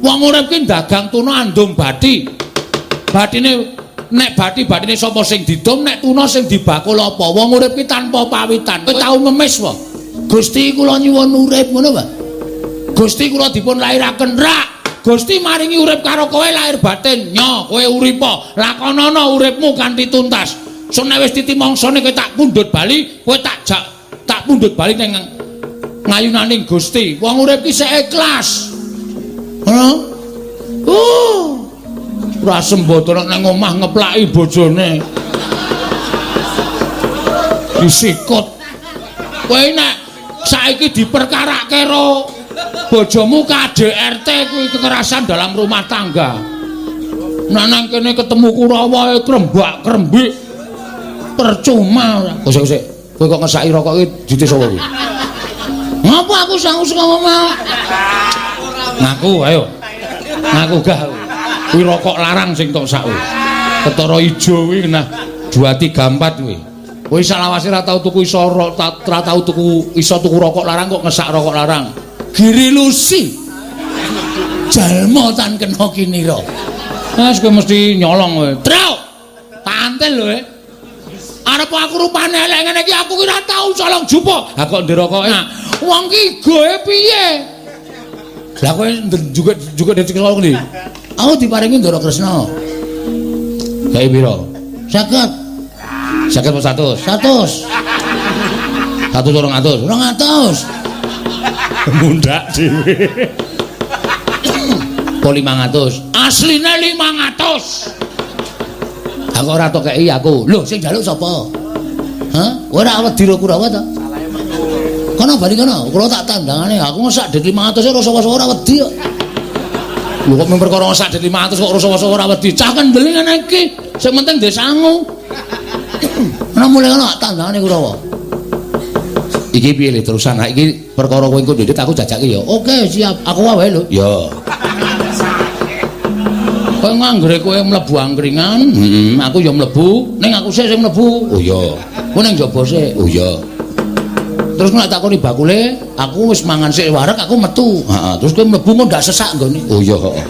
C: Wong urip ki dagang tuna andum bathi. Bathine nek bathi-bathine sapa sing didum, nek tuna sing dibakul apa? Wong urip ki tanpa pawitan. Kowe tau ngemis wae. Gusti kula nyuwun urip ngono, Pak. Gusti kula dipun lairaken rak. Gusti maringi urip karo kowe lahir batin. Nyo, kowe uripa, lakonana uripmu kanthi tuntas. Sun nek wis titi mangsane kowe tak pundhut bali, kowe tak jak tak pundhut bali ning ngayunaning Gusti. Wong urip ki sik ikhlas. Ngono? Ora sembodo nang omah ngeplaki bojone. Disikut. Kowe nek saiki diperkarake karo bojomu KDRT kuwi kekerasan dalam rumah tangga. Nek nang kene ketemu Kurawa krembak-krembik percuma ora. Kok sik, kowe kok ngesaki rokok iki dite sapa kuwi? Ngapa aku sangu saka omah? Ngaku ayo. Ngaku gah. Kuwi rokok larang sing tok sak kuwi. Ketara ijo kuwi nah 2 3 4 kuwi. Kowe salawase ora tau tuku iso ora tau tuku iso tuku rokok larang kok ngesak rokok larang. Giri Lusi. Jalma tan kena kinira. Wes kowe mesti nyolong kowe. Truk. Tantil lho. Arep aku rupane elek ngene iki aku ki ora tau colong jupuk. Ha kok ndek rokoke? Wong ki goe piye? Lah kowe juga dadi colong ndi? Aku diparingi Ndara Kresna. Gawe pira? 50. 50 apa 100? 100. 100 200. 200. Mundak dhewe. Po 500. Asline 500. Aku ora tok kei aku. Lho sing njaluk sapa? Hah? Ora wedi ro Kurawa ta? Kono bali kono, kula tak tandangane. Aku ngesak dit 500 e rasa-rasa ora wedi kok. Lho kok mung perkara ngesak dit 500 kok rasa-rasa ora wedi. Cah kendel ngene iki. Sing penting ndek sangu. Ana mulai kono tandangane Kurawa. Iki piye le terusan? Ha iki perkara kowe engko ndhit aku jajake ya. Oke, siap. Aku wae lho. Ya. Kowe nganggere kowe mlebu angkringan, aku ya mlebu, ning aku sik sing mlebu. Oh iya. Kowe ning njaba sik. Oh iya. Terus nek takoni bakule, aku wis mangan sik wareg, aku metu. Heeh, terus kowe mlebu kok ndak sesak nggone. Oh iya, heeh.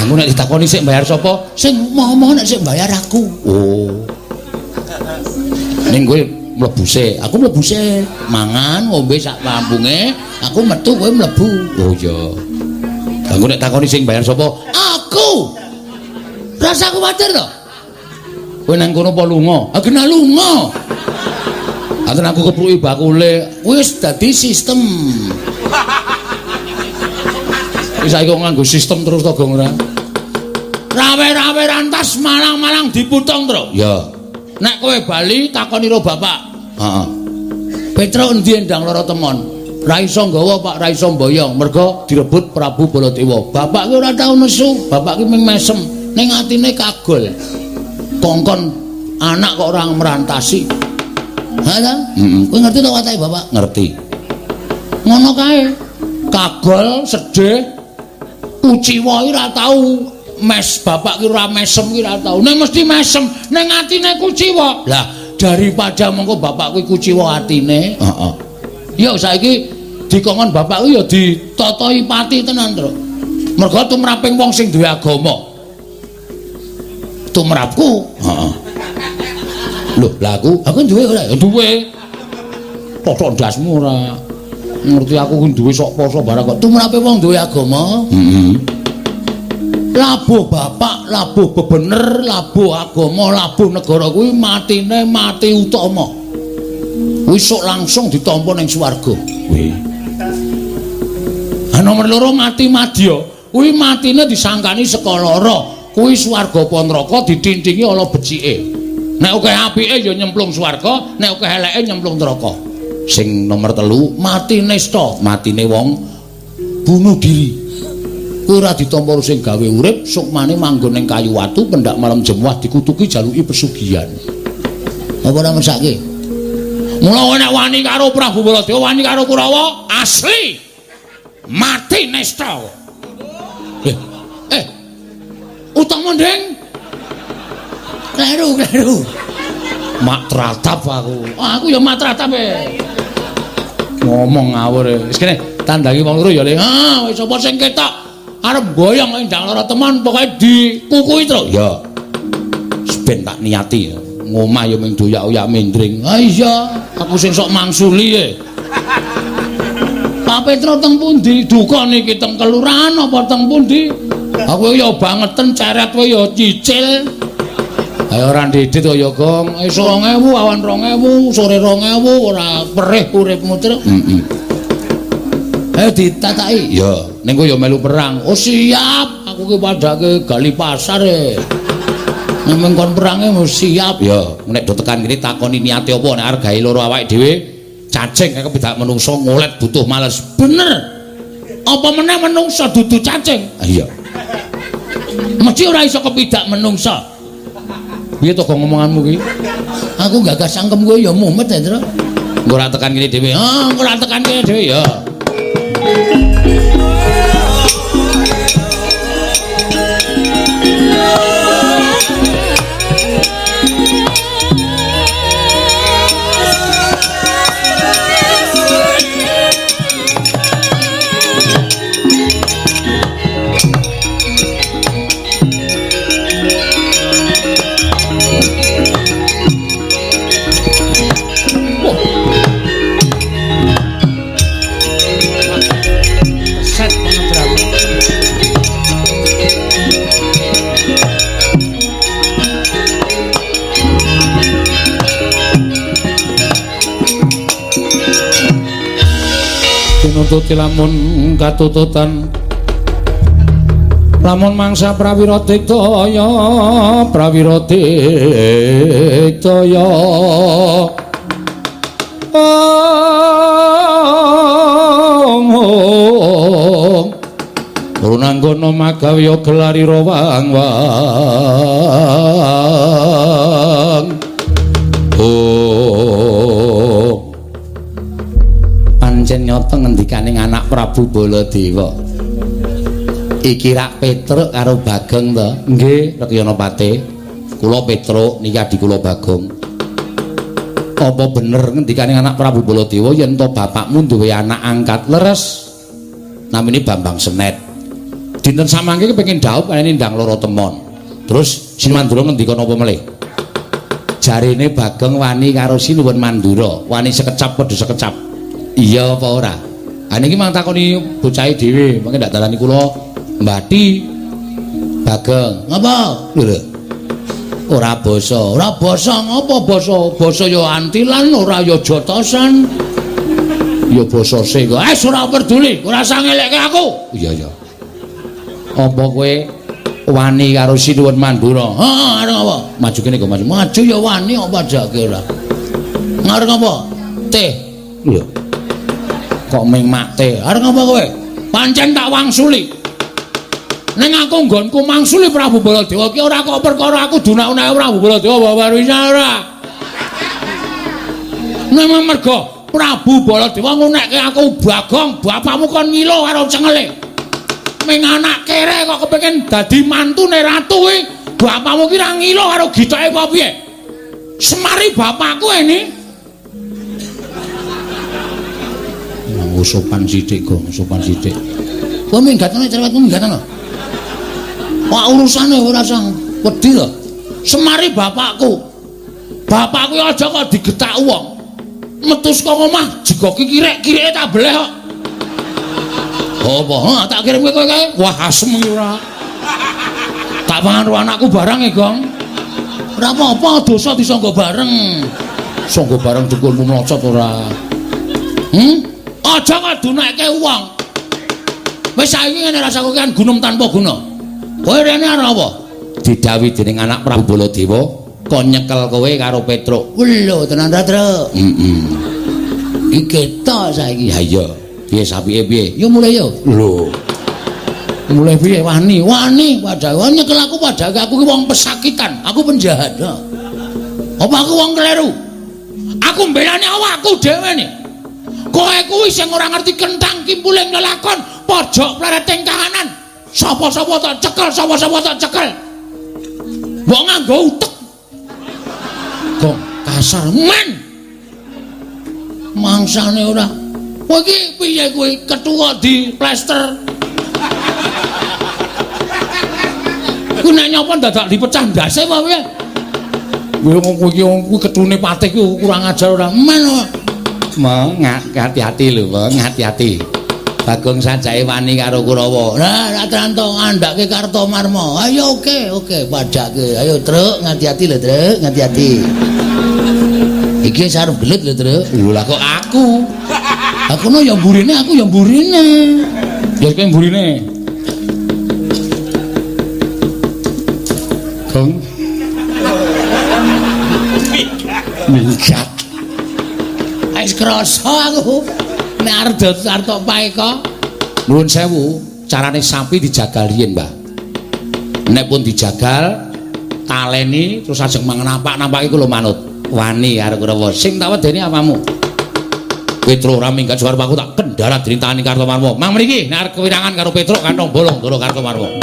C: Aku nek ditakoni sik bayar sapa? Sing momo nek sik bayar aku. Oh. Ning kowe mlebu sik, aku mlebu sik, mangan ngombe sak lambunge, aku metu kowe mlebu. Oh iya. Aku nek takoni sing bayar sapa? Aku. Rasa kuwatir to. Kowe nang kono apa lunga? Ah kena lunga. Aten aku kepruki bakule, wis dadi sistem. Wis saiki kok nganggo sistem terus to, Gong ora? Rawe-rawe rantas malang-malang diputong, Tru. Ya. Nek kowe bali takoni ro bapak. Heeh. Petro endi endang lara temon? Ra iso nggawa Pak, ra iso mboyong, mergo direbut Prabu Baladewa. Bapak ki ora tau nesu, bapak ki mung mesem, ning atine kagol. Kongkon anak kok ora merantasi. Ha ta? Kowe ngerti to watake bapak? Ngerti. Ngono kae. Kagol, sedih, kuciwa ki ora tau mes, bapak ki ora mesem ki ora tau. Ning mesti mesem, ning atine kuciwa. Lah, daripada mengko bapak kuwi kuciwa atine, heeh. Ya saiki dikongkon bapak kuwi ya ditatahi pati tenan, Tru. Mergo tumraping wong sing duwe agama. Tumrapku, heeh.
B: Lho, lah aku duwe ora? Duwe. Totok ndasmu ora. Ngerti aku ku duwe sok poso barang kok. Tumrape wong duwe agama. Heeh. Labuh bapak, labuh bebener, labuh agama, labuh negara kuwi matine mati utama. Kuwi sok langsung ditampa ning swarga. Kuwi. Ha nomor loro mati madya. Kuwi matine disangkani saka lara. Kuwi swarga apa neraka ditintingi ala becike. Nek akeh apike ya nyemplung swarga, nek akeh eleke nyemplung neraka. Sing nomor 3 mati nista, matine wong bunuh diri. Kuwi ora ditampa sing gawe urip, sukmane manggon ning kayu watu pendak malam jemuah dikutuki jaluki pesugihan. Apa ora mesake? Mula nek wani karo Prabu Baladewa, wani karo Kurawa, asli mati nista. Utama ndeng. Kleru, kleru. Mak tratap aku. Aku ya mak tratap e. Ngomong ngawur e. Wis kene tandangi wong loro ya Le. Ah, wis sapa sing ketok arep mboyong ndang lara teman pokoke dikukuhi tru. Ya. Ben tak niati. Ngomah ya mung doyak-oyak mendring. Ah iya, aku sing sok mangsuli e. Pak Petro teng pundi? Duka niki teng kelurahan apa teng pundi? Aku ya bangeten ceret kowe ya cicil. Ayo ora ndidit kaya Gong. Esuk 2000, awan 2000, sore 2000 ora perih uripmu truk. Heeh. Ayo ditataki. Ya, ning kowe ya melu perang. Oh siap, aku ki padhake gali pasar e. Nek kon perange mesti siap. Ya, nek do tekan kene takoni niate apa nek arep gawe loro awake dhewe cacing kaya kepidak menungso ngolet butuh males. Bener. Apa meneh menungso dudu cacing? Iya. Mesti ora iso kepidak menungso. Piye to gong ngomonganmu ki? Aku gagas cangkem kowe ya mumet ya, Tru. Engko ora tekan kene dhewe. Ah, engko ora tekan kene dhewe ya. Tinututi lamun katututan lamun mangsa prawira diktaya prawira diktaya om runanggono magawe gelari rawang wang om. Pancen nyata ngendikaning anak Prabu Baladewa. Iki rak Petruk karo Bagong to? Nggih, Rekyana Pate. Kula Petruk niki adi kula Bagong. Apa bener ngendikaning anak Prabu Baladewa yen to bapakmu duwe anak angkat leres? Namine Bambang Senet. Dinten samangke kepengin dhaup kene ndang loro temon. Terus Sinmandura ngendika napa melih? Jarene Bagong wani karo Sinuwun Mandura, wani sekecap padha sekecap. Iya apa ora? Ha niki mang takoni bocahe dhewe, mangke ndak dalani kula mbati Bagong. Ngapa? Lho. Ora basa. Ora basa ngapa basa? Basa ya antilan, ora ya jotosan. Ya basa sing. Eh ora peduli, ora usah ngelekke aku. Iya iya. Apa kowe wani karo Sinuwun Mandura? Heeh, arep apa? Maju kene kok maju. Maju ya wani apa jake ora. Ngarep apa? Teh. Lho. Kok ming mate? Arep ngapa kowe? Pancen tak wangsuli. Ning aku nggonku mangsuli Prabu Baladewa ki ora kok perkara aku dunak-unake Prabu Baladewa wawarisa ora. Ning mergo Prabu Baladewa ngunekke aku Bagong, bapakmu kon ngilo karo cengele. Ming anak kere kok kepengin dadi mantune ratu kuwi, bapakmu ki ra ngilo karo gitoke apa piye? Semari bapakku ini. Nganggo sopan sithik, Gong, sopan sithik. Kowe minggatane cerewetmu minggatane. Wah urusane ora usah wedi lho. Semari bapakku. Bapak kuwi aja kok digetak wong. Metu saka omah jegoki kirek-kireke tak beleh kok. Apa? Ha, tak kirim kowe kae.
C: Wah, asem iki ora.
B: Tak pangan karo anakku barang e, Gong. Ora apa-apa, dosa disangga bareng.
C: Sangga bareng dukunmu mlocot ora.
B: Aja ngadunekke wong. Wis saiki ngene rasaku kan gunung tanpa guna. Kowe rene arep apa?
C: Didhawuhi dening anak Prabu Baladewa kon nyekel kowe karo Petruk.
B: Lho, tenan ra, Truk?
C: Heeh.
B: Iki ketok saiki.
C: Ha iya. Piye sapike piye?
B: Yo mulai yo.
C: Lho.
B: Mulai piye wani? Wani padahal nyekel aku padahal aku ki wong pesakitan, aku penjahat. Apa aku wong kleru? Aku mbelani awakku dhewe nih. Kowe kuwi sing ora ngerti kentang kimpuling lelakon, pojok plereting kahanan. Sapa-sapa tak cekel, sapa-sapa tak cekel. Mbok nganggo utek.
C: Gong kasar
B: men. Mangsane ora. Kowe iki piye kowe ketua di plester? Ku nek nyapa dadak dipecah ndase apa piye?
C: Kowe wong kowe iki wong kuwi ketune patih kuwi kurang ajar ora.
B: Men kok.
C: Mong hati-hati lho, Mong, hati-hati. Bagong sajake wani karo Kurawa.
B: Lah, ra tranto ngandhake Kartomarma. Ayo oke, oke, padhake. Ayo, Truk, ngati-hati lho, Truk, ngati-hati. Iki sarep gelut lho, Truk.
C: Lho lah kok aku.
B: Aku no ya mburine, aku ya mburine.
C: Ya kowe mburine. Gong. Minggat.
B: Wis krasa aku. Nek arep arep tok paeka.
C: Nuwun sewu, carane sapi dijagal riyin, Mbah. Nek pun dijagal, taleni terus ajeng mangan nampak-nampake kula manut. Wani karo Kurawa. Sing tak wedeni apamu? Petruk ora minggat suara aku tak kendala dening tangane Kartomarma. Mang mriki nek arep kewirangan karo Petruk kantong bolong ndoro Kartomarma.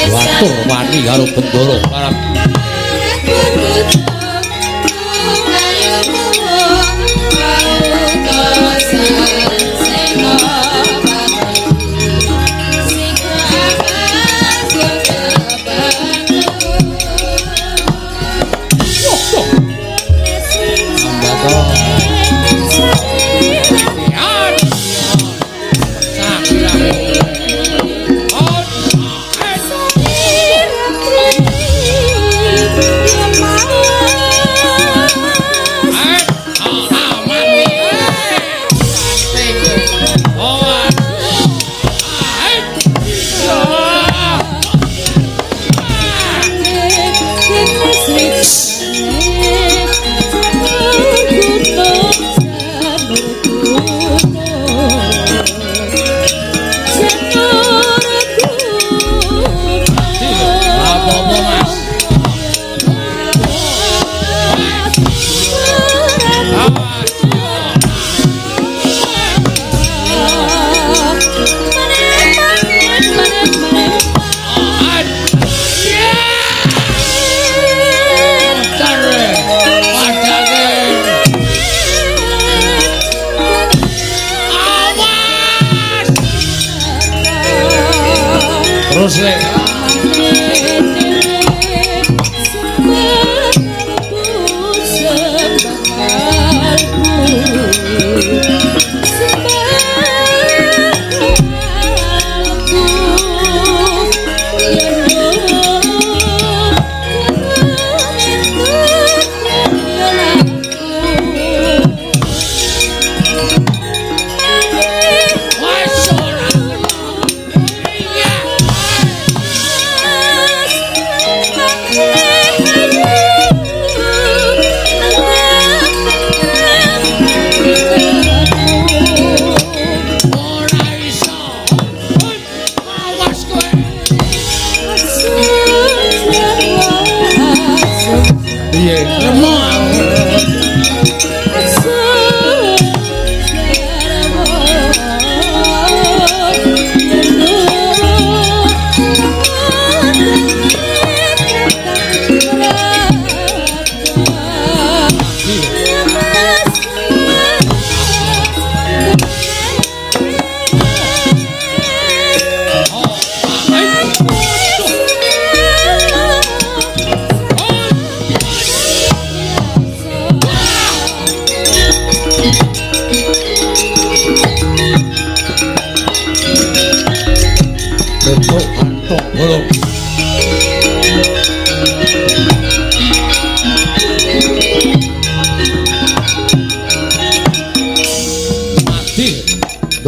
C: Watur wani karo Bendoro parang.
B: Piye? Remo aku.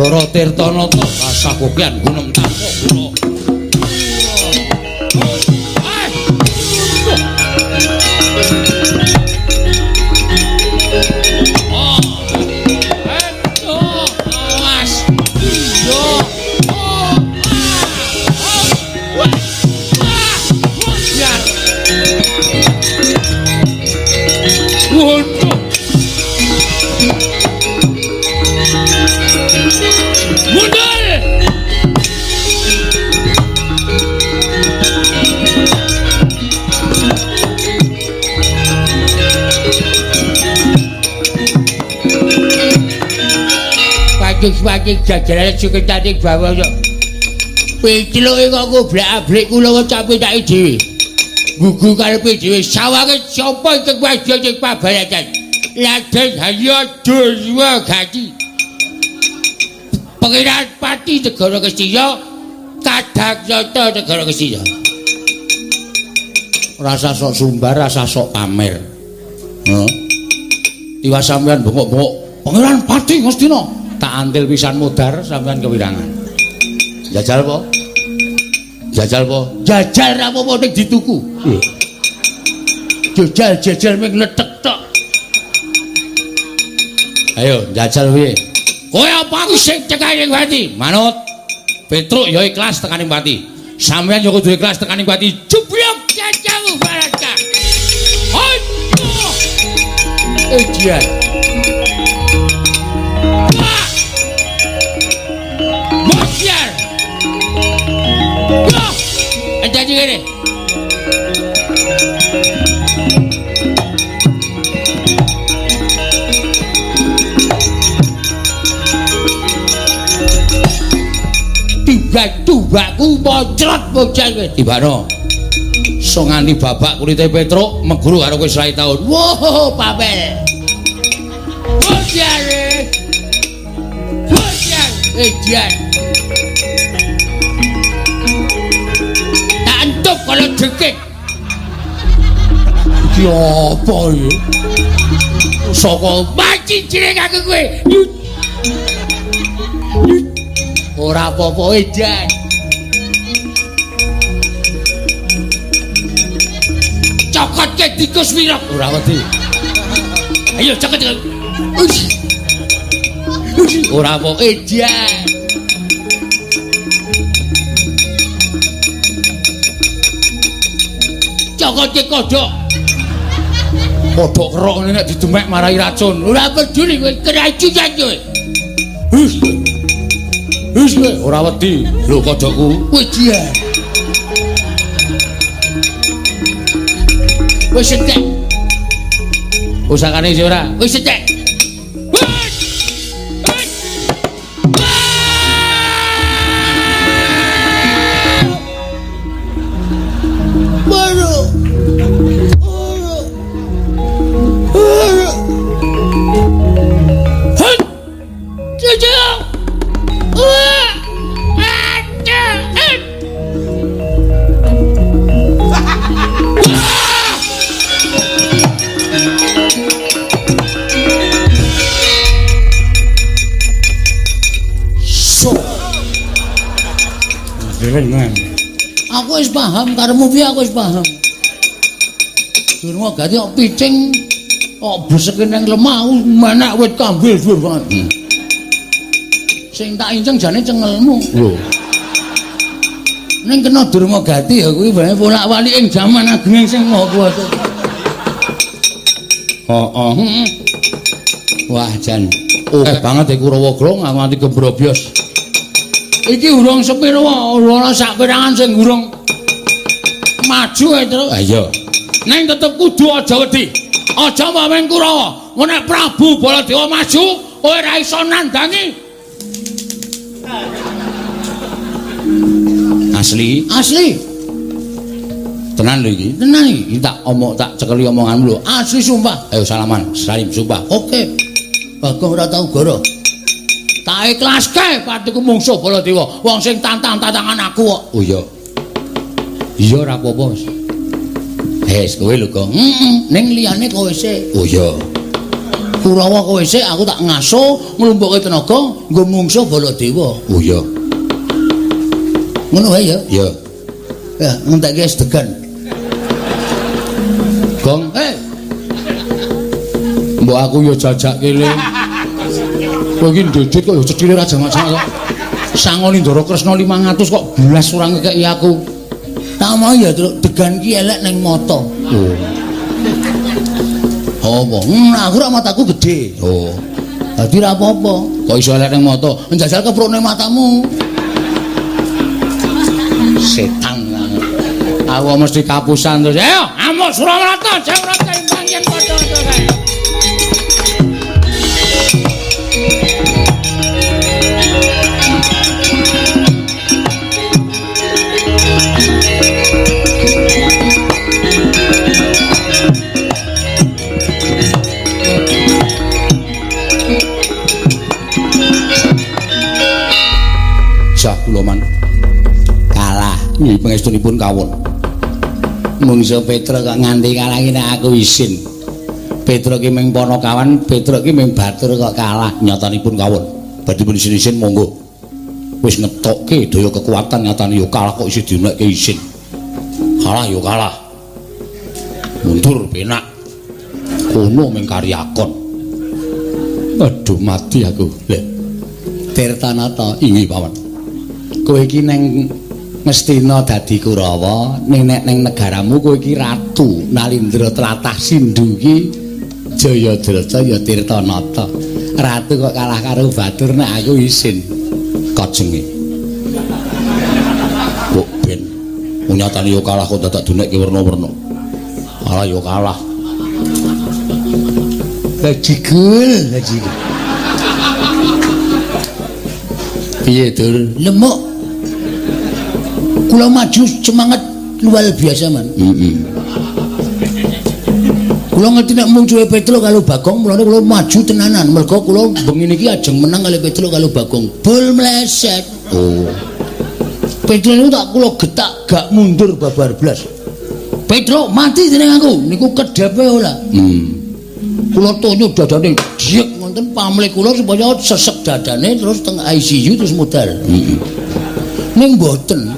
B: Ndara Tirtanata kasakokian gunung tanpa guna. Pacik jajaran suketane bawana. Piciluke kok goblak-ablik kula capitake dhewe. Gugu karepe dhewe sawange sapa ingkang wadya ing pabaratan. Raden Harya Durwagati. Pangeran Pati Negara Ngastina Kadakyata Negara Ngastina. Rasa sok sumbar, rasa sok pamer. Heeh. Tiwas sampean bengok-bengok Pangeran Pati Ngastina. Tak antil pisan mudhar sampean kewirangan. Jajal apa? Jajal apa? Jajal ra apa-apa ning dituku. Jajal jajal ming lethek tok. Ayo jajal piye? Kowe apa aku sing cekaning pati? Manut. Petruk ya ikhlas tekaning pati. Sampeyan ya kudu ikhlas tekaning pati. Jeblok jajamu baraka. Aduh. Ejian. Jadi gini. Tiba-tibaku mocrot bocah kowe. Tibano. So nganti babak kulite Petruk meguru karo kowe 100 taun. Woh, papel. Bocah. Bocah. Ejian. Kalau dekek iki apa iki? Saka maci jeneng aku kowe. Ora apa-apa edan. Cokotke tikus wirok ora wedi. Ayo cokot. Ora apa edan. Cokotke kodhok. Kodhok kerok ngene nek didemek marai racun. Ora peduli kowe keracunan kowe. Hus. Hus kowe ora wedi. Lho kodhokku. Wejian. Wis entek. Usakane isih ora? Wis entek. Aku wis paham karepmu piye, aku wis paham. Durma gati kok picing kok beseke nang lemah menek wit kambil dhuwur banget. Sing tak inceng jane cengelmu. Lho. Ning kena Durma Gati ya kuwi bae bolak-walik ing jaman ageng sing Maha Kuwasa.
C: Heeh.
B: Wah, jan. Akeh banget iki Kurawa Grong aku nganti gembrobyos. Iki urung sepiro ora sak perangan sing urung maju ae, Truk.
C: Ha iya.
B: Ning tetep kudu aja wedi. Aja maweng Kurawa. Nek Prabu Baladewa maju, kowe ora iso nandangi.
C: Asli?
B: Asli.
C: Tenan lho iki.
B: Tenan iki.
C: Iki tak omong tak cekeli omonganmu lho.
B: Asli sumpah.
C: Ayo salaman, salim sumpah.
B: Oke. Bagong ora tau goro. Tak ikhlaske patiku mungsuh Baladewa. Wong sing tantang-tantangan aku kok.
C: Oh iya. Iya ora apa-apa wis. Wes kowe lho, Gong.
B: Heeh, ning liyane kowe sik.
C: Oh iya.
B: Kurawa kowe sik aku tak ngaso nglumpukke tenaga nggo mungsuh Baladewa.
C: Oh iya.
B: Ngono wae ya.
C: Iya.
B: Ya, ngentekke es degan.
C: Gong,
B: hei.
C: Mbok aku ya jajake le. Kowe iki ndedit kok ya cethile ra jamak-jamak kok. Sangoni Ndara Kresna 500 kok blas ora ngekeki aku.
B: Tak mau ya, Truk, degan ki elek ning mata.
C: Oh.
B: Apa? Aku ora mataku gedhe.
C: Oh.
B: Dadi ora apa-apa.
C: Kok iso elek ning mata?
B: Njajal keprukne matamu.
C: Setan. Aku mesti kapusan terus.
B: Ayo, amuk Suramarta, Jawrata imbang yen padha-padha kae.
C: Jah kula man kalah nggih pangestunipun kawon. Mungsuh Petruk kok nganti kalah iki nek aku isin. Petruk ki ming Panakawan, Petruk ki ming batur kok kalah nyatanipun kawon. Badhe pun isin-isin monggo. Wis ngetokke daya kekuatan nyatane yo kalah kok isih dinekke isin. Kalah yo kalah. Mundur penak. Kono ming karyakon. Aduh mati aku. Lha Tirtanata inggih paman. Kowe iki neng Ngastina dadi Kurawa, ning nek ning negaramu kowe iki ratu Nalindra tlatah Sindhu iki Jayadrata ya Tirtanata. Ratu kok kalah karo batur nek aku isin. Kajenge. Kok ben nyatane yo kalah kok dadak dunekke werna-werna. Kalah yo kalah.
B: Bajigul, bajigul.
C: Piye, Dur?
B: Lemuk. Kula maju semangat luar biasa, Man.
C: Heeh.
B: Kula ngerti nek mungsuhe Petruk karo Bagong, mulane kula maju tenanan. Mergo kula bengi niki ajeng menang kali Petruk karo Bagong. Bul mleset.
C: Oh.
B: Petruk niku tak kula getak gak mundur babar blas. Petruk mati dening aku, niku kedhepe ora. Kula tonyo dadane jek ngonten pamlih kula supaya sesek dadane terus teng ICU terus modal.
C: Heeh.
B: Ning mboten.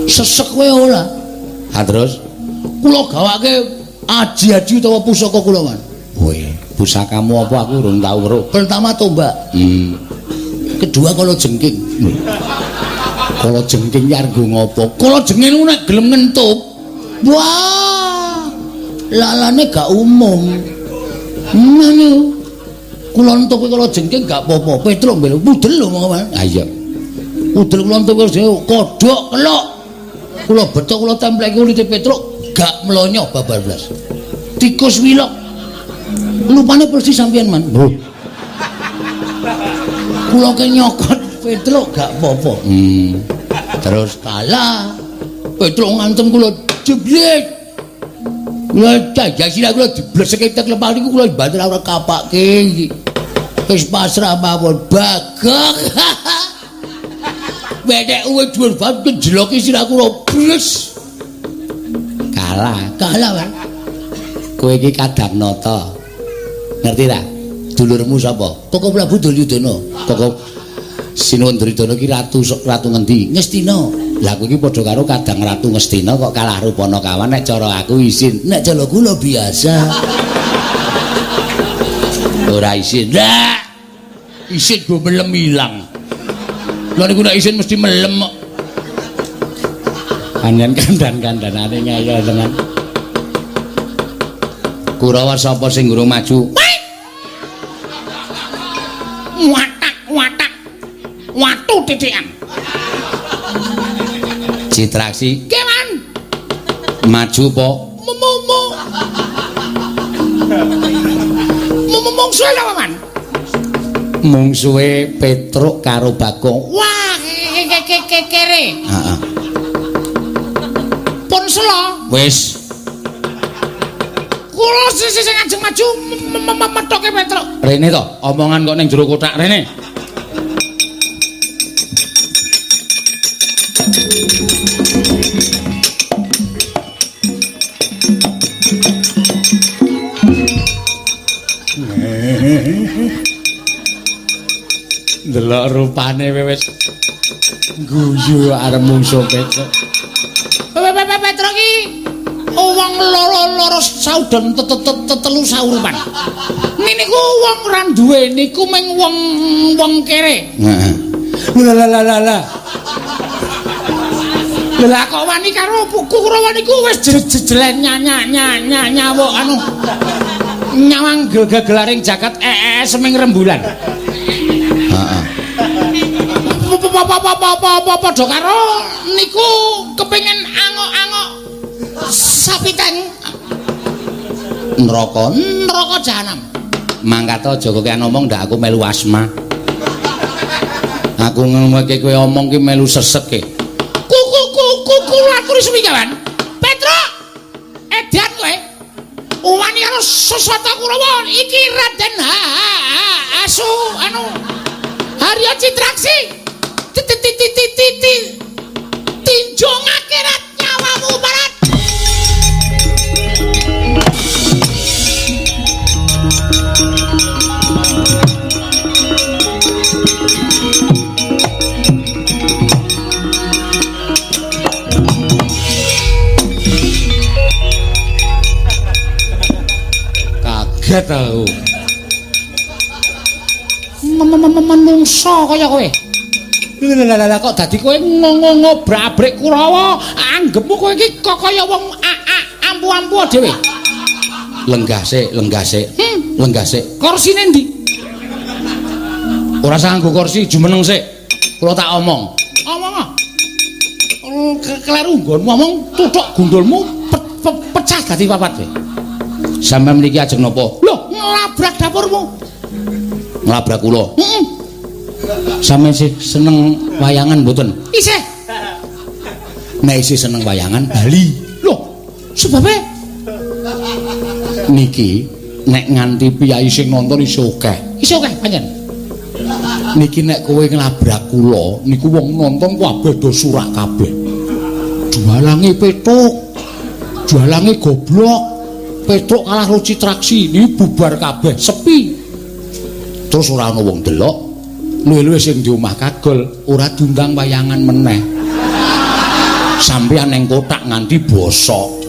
B: Sesek wae ora.
C: Ha terus
B: kula gawake aji-aji utawa pusaka kula, Man.
C: Kowe, pusakamu apa aku urung tau weruh.
B: Pertama tombak. Kedua kala jengking.
C: Kala jengking ki arep ngopo?
B: Kala jengking niku nek gelem ngentup. Wah. Lalane gak umum. Ngene. Kula entup kala jengking gak apa-apa. Petruk mbel pudel lho, Man.
C: Ha iya.
B: Pudel kula entup kodhok kelok. Kula betok kula templeki kulite Petruk gak mlonyo babar blas. Tikus wilok. Lupane persis sampeyan, Man.
C: Lho.
B: Kula ke nyokot Petruk gak apa-apa.
C: Terus
B: kalah. Petruk ngantem kula jeblet. Kula jajah sirah kula dibleseke tek lepah niku kula banter ora kapake iki. Wis pasrah mawon Bagong. Wedek uwe dhuwur banget njeloki sirah kula bles.
C: Kalah,
B: kalah, Pak.
C: Kowe iki Kadangnata. Ngerti ta? Dulurmu sapa?
B: Koko Prabu Duryudana.
C: Koko Sinuwun Duryudana iki ratu ratu ngendi?
B: Ngastina.
C: Lah kowe iki padha karo Kadang Ratu Ngastina kok kalah rupana kawan nek cara aku isin.
B: Nek cara kula biasa.
C: Ora isin.
B: Lah. Isin go melem ilang. Lha niku nek isin mesti melem kok.
C: Panjen kandan-kandanane ngeyel tenan.
A: Kurawa sapa sing gurung maju?
C: Watak watak. Watu titikan.
A: Citraksi.
C: Nggih, Man.
A: Maju po?
C: Mu. Mungsuhe sapa, Man?
A: Mungsuhe Petruk karo Bagong.
C: Wah, kere.
A: Heeh.
C: Pun selo.
A: Wis.
C: Kula sing ajeng maju methoke Petruk.
A: Rene to, omongan kok ning jero kothak rene. Delok rupane wis guyu arep mungsuh Petruk.
C: Petruk iki wong loro-loro sauden telu saurupan. Niku wong ora duwe niku mung wong kere.
A: Heeh.
C: Lah lah lah lah. Lah kok wani karo Kurawa niku wis jejelen nyawuk anu nyawang gegelaring jagat seming rembulan.
A: Heeh.
C: Padha karo niku kepengin angok-angok sapiteng
A: neraka
C: neraka jahanam.
A: Mangkat aja kokean omong ndak aku melu asma. Aku ngomongke kowe omong ki melu sesek ke.
C: Kuku aturi suwi kawan. Petruk edan kowe. Wani karo Saswata Kurawa iki Raden Asu anu Harya Citraksi. Tinjung akhirat nyawamu barat.
A: Kaget aku.
C: Menungso kaya kowe. Lah kok dadi kowe ngobrak-abrik Kurawa, anggepmu kowe iki kok kaya wong ampu-ampu dhewe.
A: Lenggah sik, lenggah sik. Lenggah sik.
C: Korsine ndi?
A: Ora usah nganggo kursi, jumeneng sik. Kula tak omong.
C: Omong. Kleru nggonmu omong tuthuk gundulmu pecah dadi papat kowe.
A: Sampeyan mriki ajeng napa?
C: Lho, nglabrak dapurmu.
A: Nglabrak kula.
C: Heeh.
A: Sampeyan sih seneng wayangan mboten?
C: Isih.
A: Nek isih seneng wayangan bali.
C: Lho, sebabe
A: niki nek nganti piyai sing nonton isih akeh.
C: Isih akeh pancen.
A: Niki nek kowe nglabrak kula niku wong nonton kabeh do surak kabeh.
C: Jualange Petruk. Jualange goblok. Petruk kalah karo Citraksi, niki bubar kabeh, sepi.
A: Terus ora ana wong delok. Luwe-luwe sing di omah kagol ora diundang wayangan meneh. Sampeyan ning kothak nganti bosok.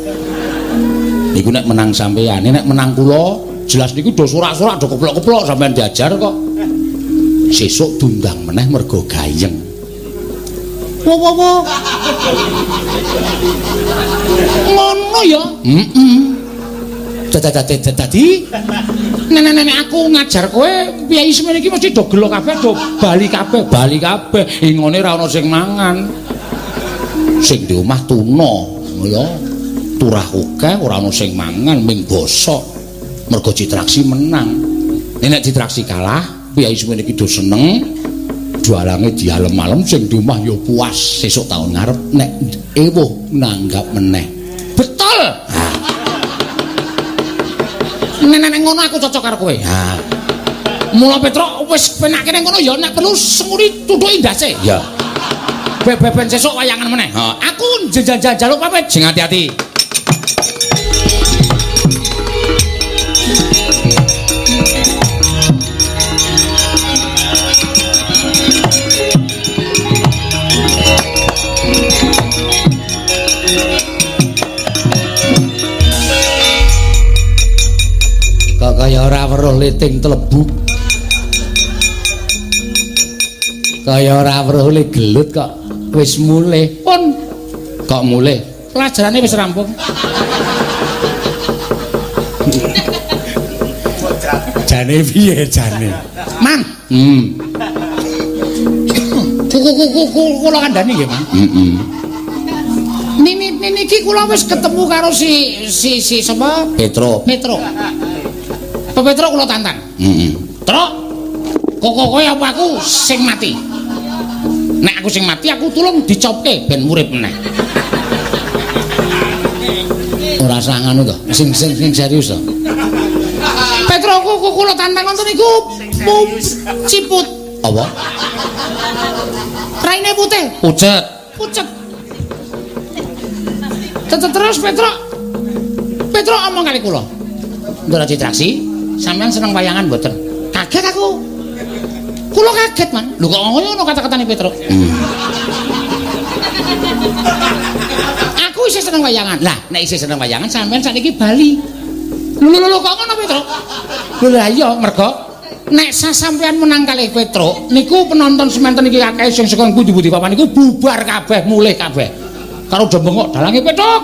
A: Niku nek menang sampeyan, nek menang kula jelas niku do sorak-sorak do keplok-keplok sampeyan diajar kok. Sesuk diundang meneh mergo gayeng.
C: Wo wo wo. Ngono ya?
A: Heeh.
C: Dadi nenek-nenek aku ngajar kowe piyai semene iki mesti do gelo kabeh do bali kabeh,
A: bali kabeh. Ingone ra ono sing mangan. Sing di omah tuna, ya. Turah akeh ora ono sing mangan ming bosok. Mergo Citraksi menang. Nek Citraksi kalah, piyai semene iki do seneng. Jualange dialem-alem sing di omah ya puas. Sesuk taun ngarep nek ewuh nanggap meneh.
C: Betul. Nek ngono aku cocok karo kowe.
A: Ha.
C: Mula Petruk wis penake nang kono ya nek perlu senguri tuthuki ndase.
A: Ya.
C: Beben sesuk wayangan meneh.
A: Ha.
C: Aku njaluk pamit.
A: Sing ati-ati. Kaya ora weruh liting telebuk. Kaya ora weruh le gelut kok wis mulih.
C: Pun
A: kok mulih?
C: Pelajarane wis rampung.
A: Jane piye jane?
B: Man. Kula kandhani nggih, Man.
A: Heeh.
B: Niki kula wis ketemu karo si sapa?
A: Petro.
B: Petro. Petro kula tantang.
A: Heeh.
B: Truk. Kok kowe apa aku sing mati? Nek aku sing mati aku tulung dicopke ben urip meneh.
A: Ora usah ngono to. Sing serius to.
B: Petro kula tantang wonten niku ciput.
A: Apa?
B: Raine putih.
A: Pucet.
B: Pucet. Terus Petro. Petro omong kali kula. Ndara Citraksi, sampean seneng wayangan mboten? Kaget aku. Kula kaget, Man. Lho kok ngono kata-katane Petro? Aku isih seneng wayangan. Lah, nek isih seneng wayangan sampean sakniki bali. Lho lho kok ngono Petro? Lho lah iya mergo nek sasampean menang kalih Petro niku penonton semanten iki akeh sing saka pundi-pundi papan niku bubar kabeh, mulih kabeh. Karo do bengok dalange Petruk.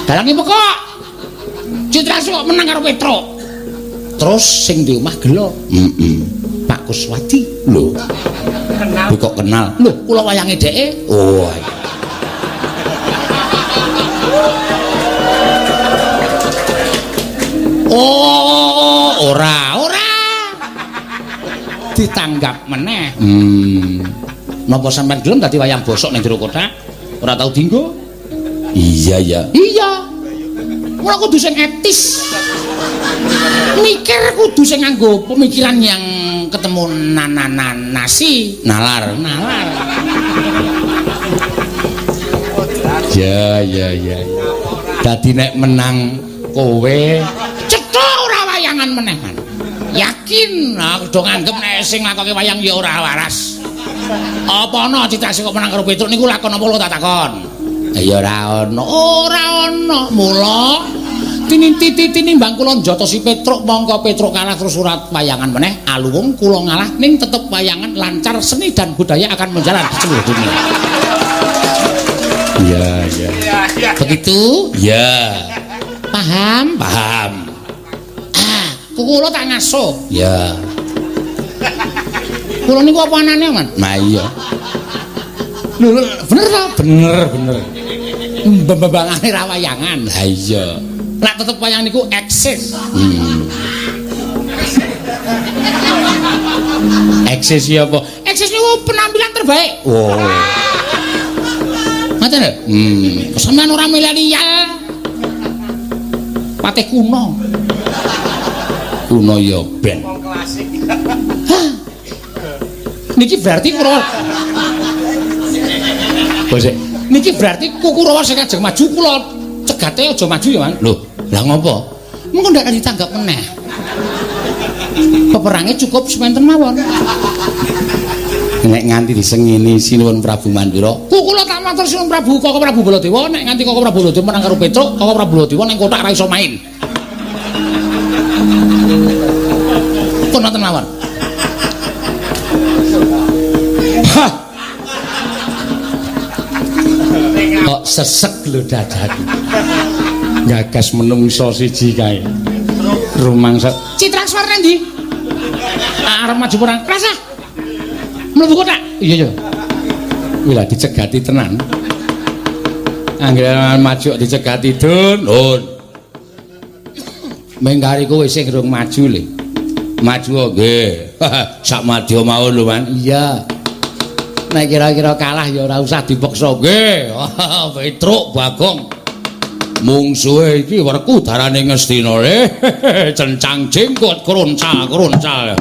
B: Dalange pekok. Citraksi kok menang karo Petruk. Terus sing di omah gelo.
A: Heeh.
B: Pak Kuswadi.
A: Lho. Kenal. Kok kenal?
B: Lho, kula wayange dheke.
A: Oh.
B: Oh, ora. Ditanggap meneh. Napa sampean gelem dadi wayang bosok ning jero kothak? Ora tau dinggo?
A: Iya ya.
B: Iya. Mula kudu sing etis. Mikir kudu sing nganggo pemikiran yang ketemu nasi,
A: nalar.
B: Nalar.
A: Ya ya ya. Dadi nek menang kowe
B: cetha ora wayangan meneh, Man. Yakin aku do nganggep nek sing nglakoke wayang ya ora waras. Apa ana Citraksi kok menang karo Petruk niku lakon apa lho tak takon?
A: Ya ora ana.
B: Ora ana. Mula tinimbang kula njotosi Petruk mongko Petruk kalah terus surat wayangan meneh aluwung kula ngalah ning tetep wayangan lancar, seni dan budaya akan menjalar di seluruh dunia.
A: Iya, iya.
B: Begitu?
A: Iya.
B: Paham?
A: Paham.
B: Ah, kula tak ngaso.
A: Iya.
B: Kula niku apa anane, Man?
A: Nah iya.
B: Lho, bener ta?
A: Bener, bener.
B: Mbembangane ra wayangan.
A: Lah iya.
B: Nek tetep wayang niku eksis.
A: Eksis ya apa?
B: Eksis niku penampilan terbaik.
A: Oh.
B: Ngoten lho. Sampeyan ora milenial. Patih kuno.
A: Kuno ya ben.
D: Wong klasik.
B: Niki berarti kula
A: Bosek.
B: Niki berarti Kurawa sing ajeng maju kula cegate aja maju ya, Man.
A: Lho, lah ngopo?
B: Mengko ndak ditanggap meneh. Peperange cukup sementen mawon.
A: Nek nganti disengini Sinuwun Prabu Mandura,
B: ku kula tak matur Sinuwun Prabu Koko Prabu Baladewa, nek nganti Koko Prabu Baladewa menang karo Petruk, Koko Prabu Baladewa ning kothak ra iso main. Pun wonten mawon.
A: Hah. Kok sesek lho dadaku. Gagas menungso siji kae. Rumangsa
B: Citrakswar nang ndi? Arep maju perang. Rasa. Mlebu kothak.
A: Iya iya. Kuwi lah dicegati tenan. Anggere maju dicegati dun. Nun. Mengkari kowe sing rung maju le. Maju nggih. Sak madya mawon lho, Man. Iya. Nek kira-kira kalah ya ora usah dipeksa nggih. Petruk Bagong. Mungsuhe iki werku darane Ngastina le. Cencang jenggot kroncal-kroncal.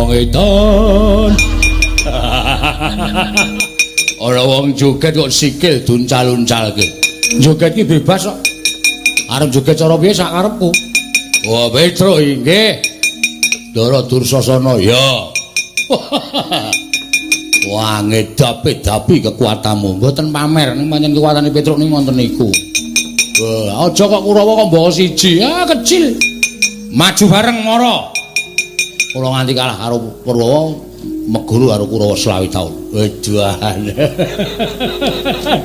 B: Wong edan. Ana wong joget kok sikil duncal-uncalke. Joget ki bebas kok. Arep joget cara piye sak karepku. Wah, Petruk inggih. Ndara Dursasana ya. Wah, ngedapi-dapi kekuatanmu. Mboten pamer ning pancen kekuatane Petruk ning wonten niku. Wah, aja kok Kurawa kok mbawa siji. Ah, kecil. Maju bareng mara. Kula nganti kalah karo Kurawa, meguru karo Kurawa 25 taun. Weduan.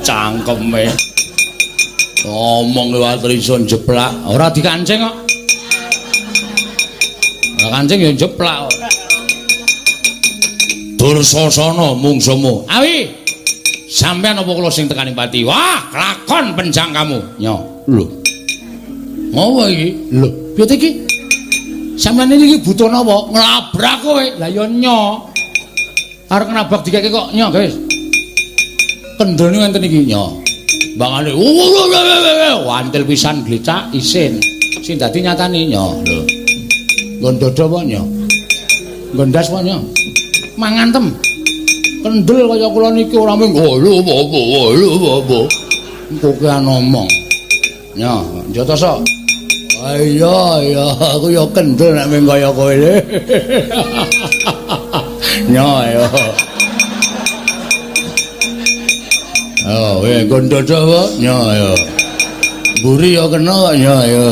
B: Cangkeme. Ngomong liwat iso njeplak, ora dikancing kok. Ora kancing ya njeplak kok. Dursasana mungsumu. Awi. Sampeyan apa kula sing tekaning pati? Wah, kelakon penjangkamu. Nyo. Lho. Ngopo iki? Lho, piye iki? Sampeyan iki butuh napa? Nglabrak kowe. Lah ya nyo. Arep nabrak dikeke kok nyo, guys. Kendel niku enten iki nyo. Mbangane wantil pisan glecak isin. Sing dadi nyatane nyo. Lho. Nggon dodo apa nyo? Nggon ndas apa nyo? Mangantem. Kendel kaya kula niki ora mung lho apa lho apa. Kokean ngomong. Nyo, njotoso. Iya iya, aku ya kendel nek mung kaya kowe. Nyo ayo. Oh, weh nggon dodo apa? Nyo ayo. Mburi ya kena kok nyo ayo.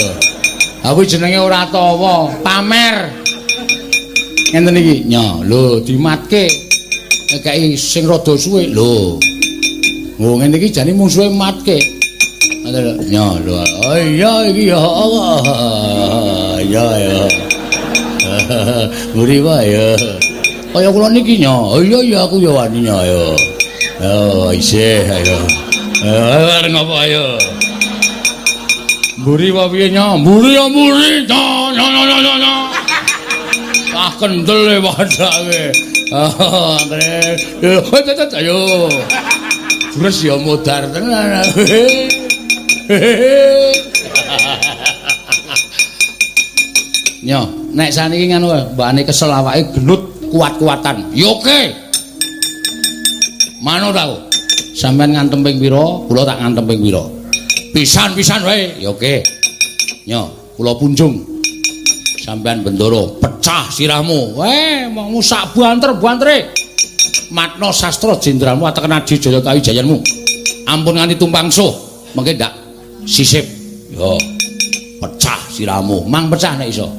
B: Aku jenenge ora tawa, pamer. Ngenten iki, nyo, lho dimatke. Ngekeki sing rada suwe lho. Oh, ngene iki jane mungsuhe matke. Ngoten lho. Nyo lho. Oh iya iki ya Allah. Iya ya. Mburi wae ya. Kaya kula niki nyo. Oh iya iya aku ya wani nyo ayo. Oh isih ayo. Arep ngopo ayo. Mburi wae piye nyo? Mburi ya mburi. Nyo nyo nyo nyo nyo. Ah kendel e padake. Ah Andre. Ayo. Jures ya modar tenan. Nyo, nek saniki ngono mbakane kesel awake gelut kuat-kuatan. Ya oke. Manut aku. Sampeyan ngantem ping pira, kula tak ngantem ping pira. Pisan-pisan wae. Ya oke. Nyo, kula punjung. Sampeyan bendoro pecah sirahmu. Weh, mongmu sak banter-bantere. Matna sastra jenderalmu ateken Adi Jaya Tawijayanmu. Ampun nganti tumpang suh, mengke ndak sisip. Yo. Pecah sirahmu, mang pecah nek iso.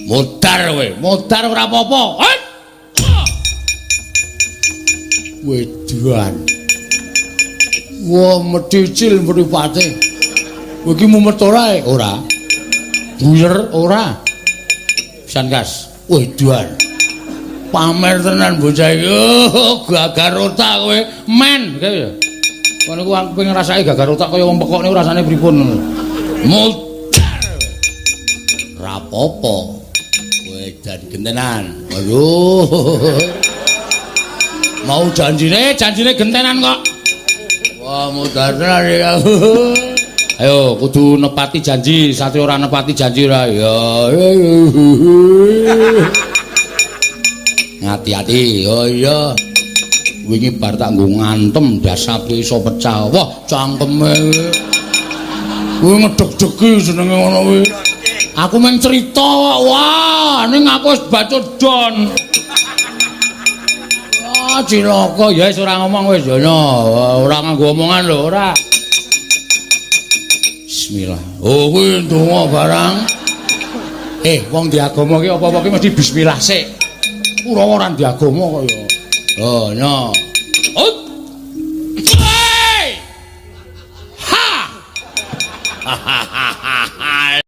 B: Modar kowe, modar ora apa-apa. Weduan. Wah, medhicil mripate. Kowe iki mumet ora? Ora. Buyer ora. Pisan kas. Weduan. Pamer tenan bocah iki. Oh, gagar otak kowe. Men, kae. Kono ku aku pengen ngrasake gagar otak kaya wong pekok niku rasane pripun ngono. Modar. Ora apa-apa. Wedan gentenan. Aduh. Mau janjine, janjine gentenan kok. Wah, modar tenan ya. Ayo kudu nepati janji, satria ora nepati janji ora. Ya. Ngati-ati. Oh iya. Wingi bar tak nggo ngantem dasape iso pecah. Wah, cangkeme. Kuwi ngedeg-degi jenenge ngono kuwi. Aku mung cerita kok. Wah, ning aku wis bacut don. Wah, cilaka ya wis ora ngomong wis ya ora nganggo omongan lho, ora. Bismillah. Oh, kuwi ndonga barang. Wong di agama ki apa-apa ki mesti bismillah sik. Kurawa ora di agama kok ya. Oh, nyo. Ut. Hey! Ha.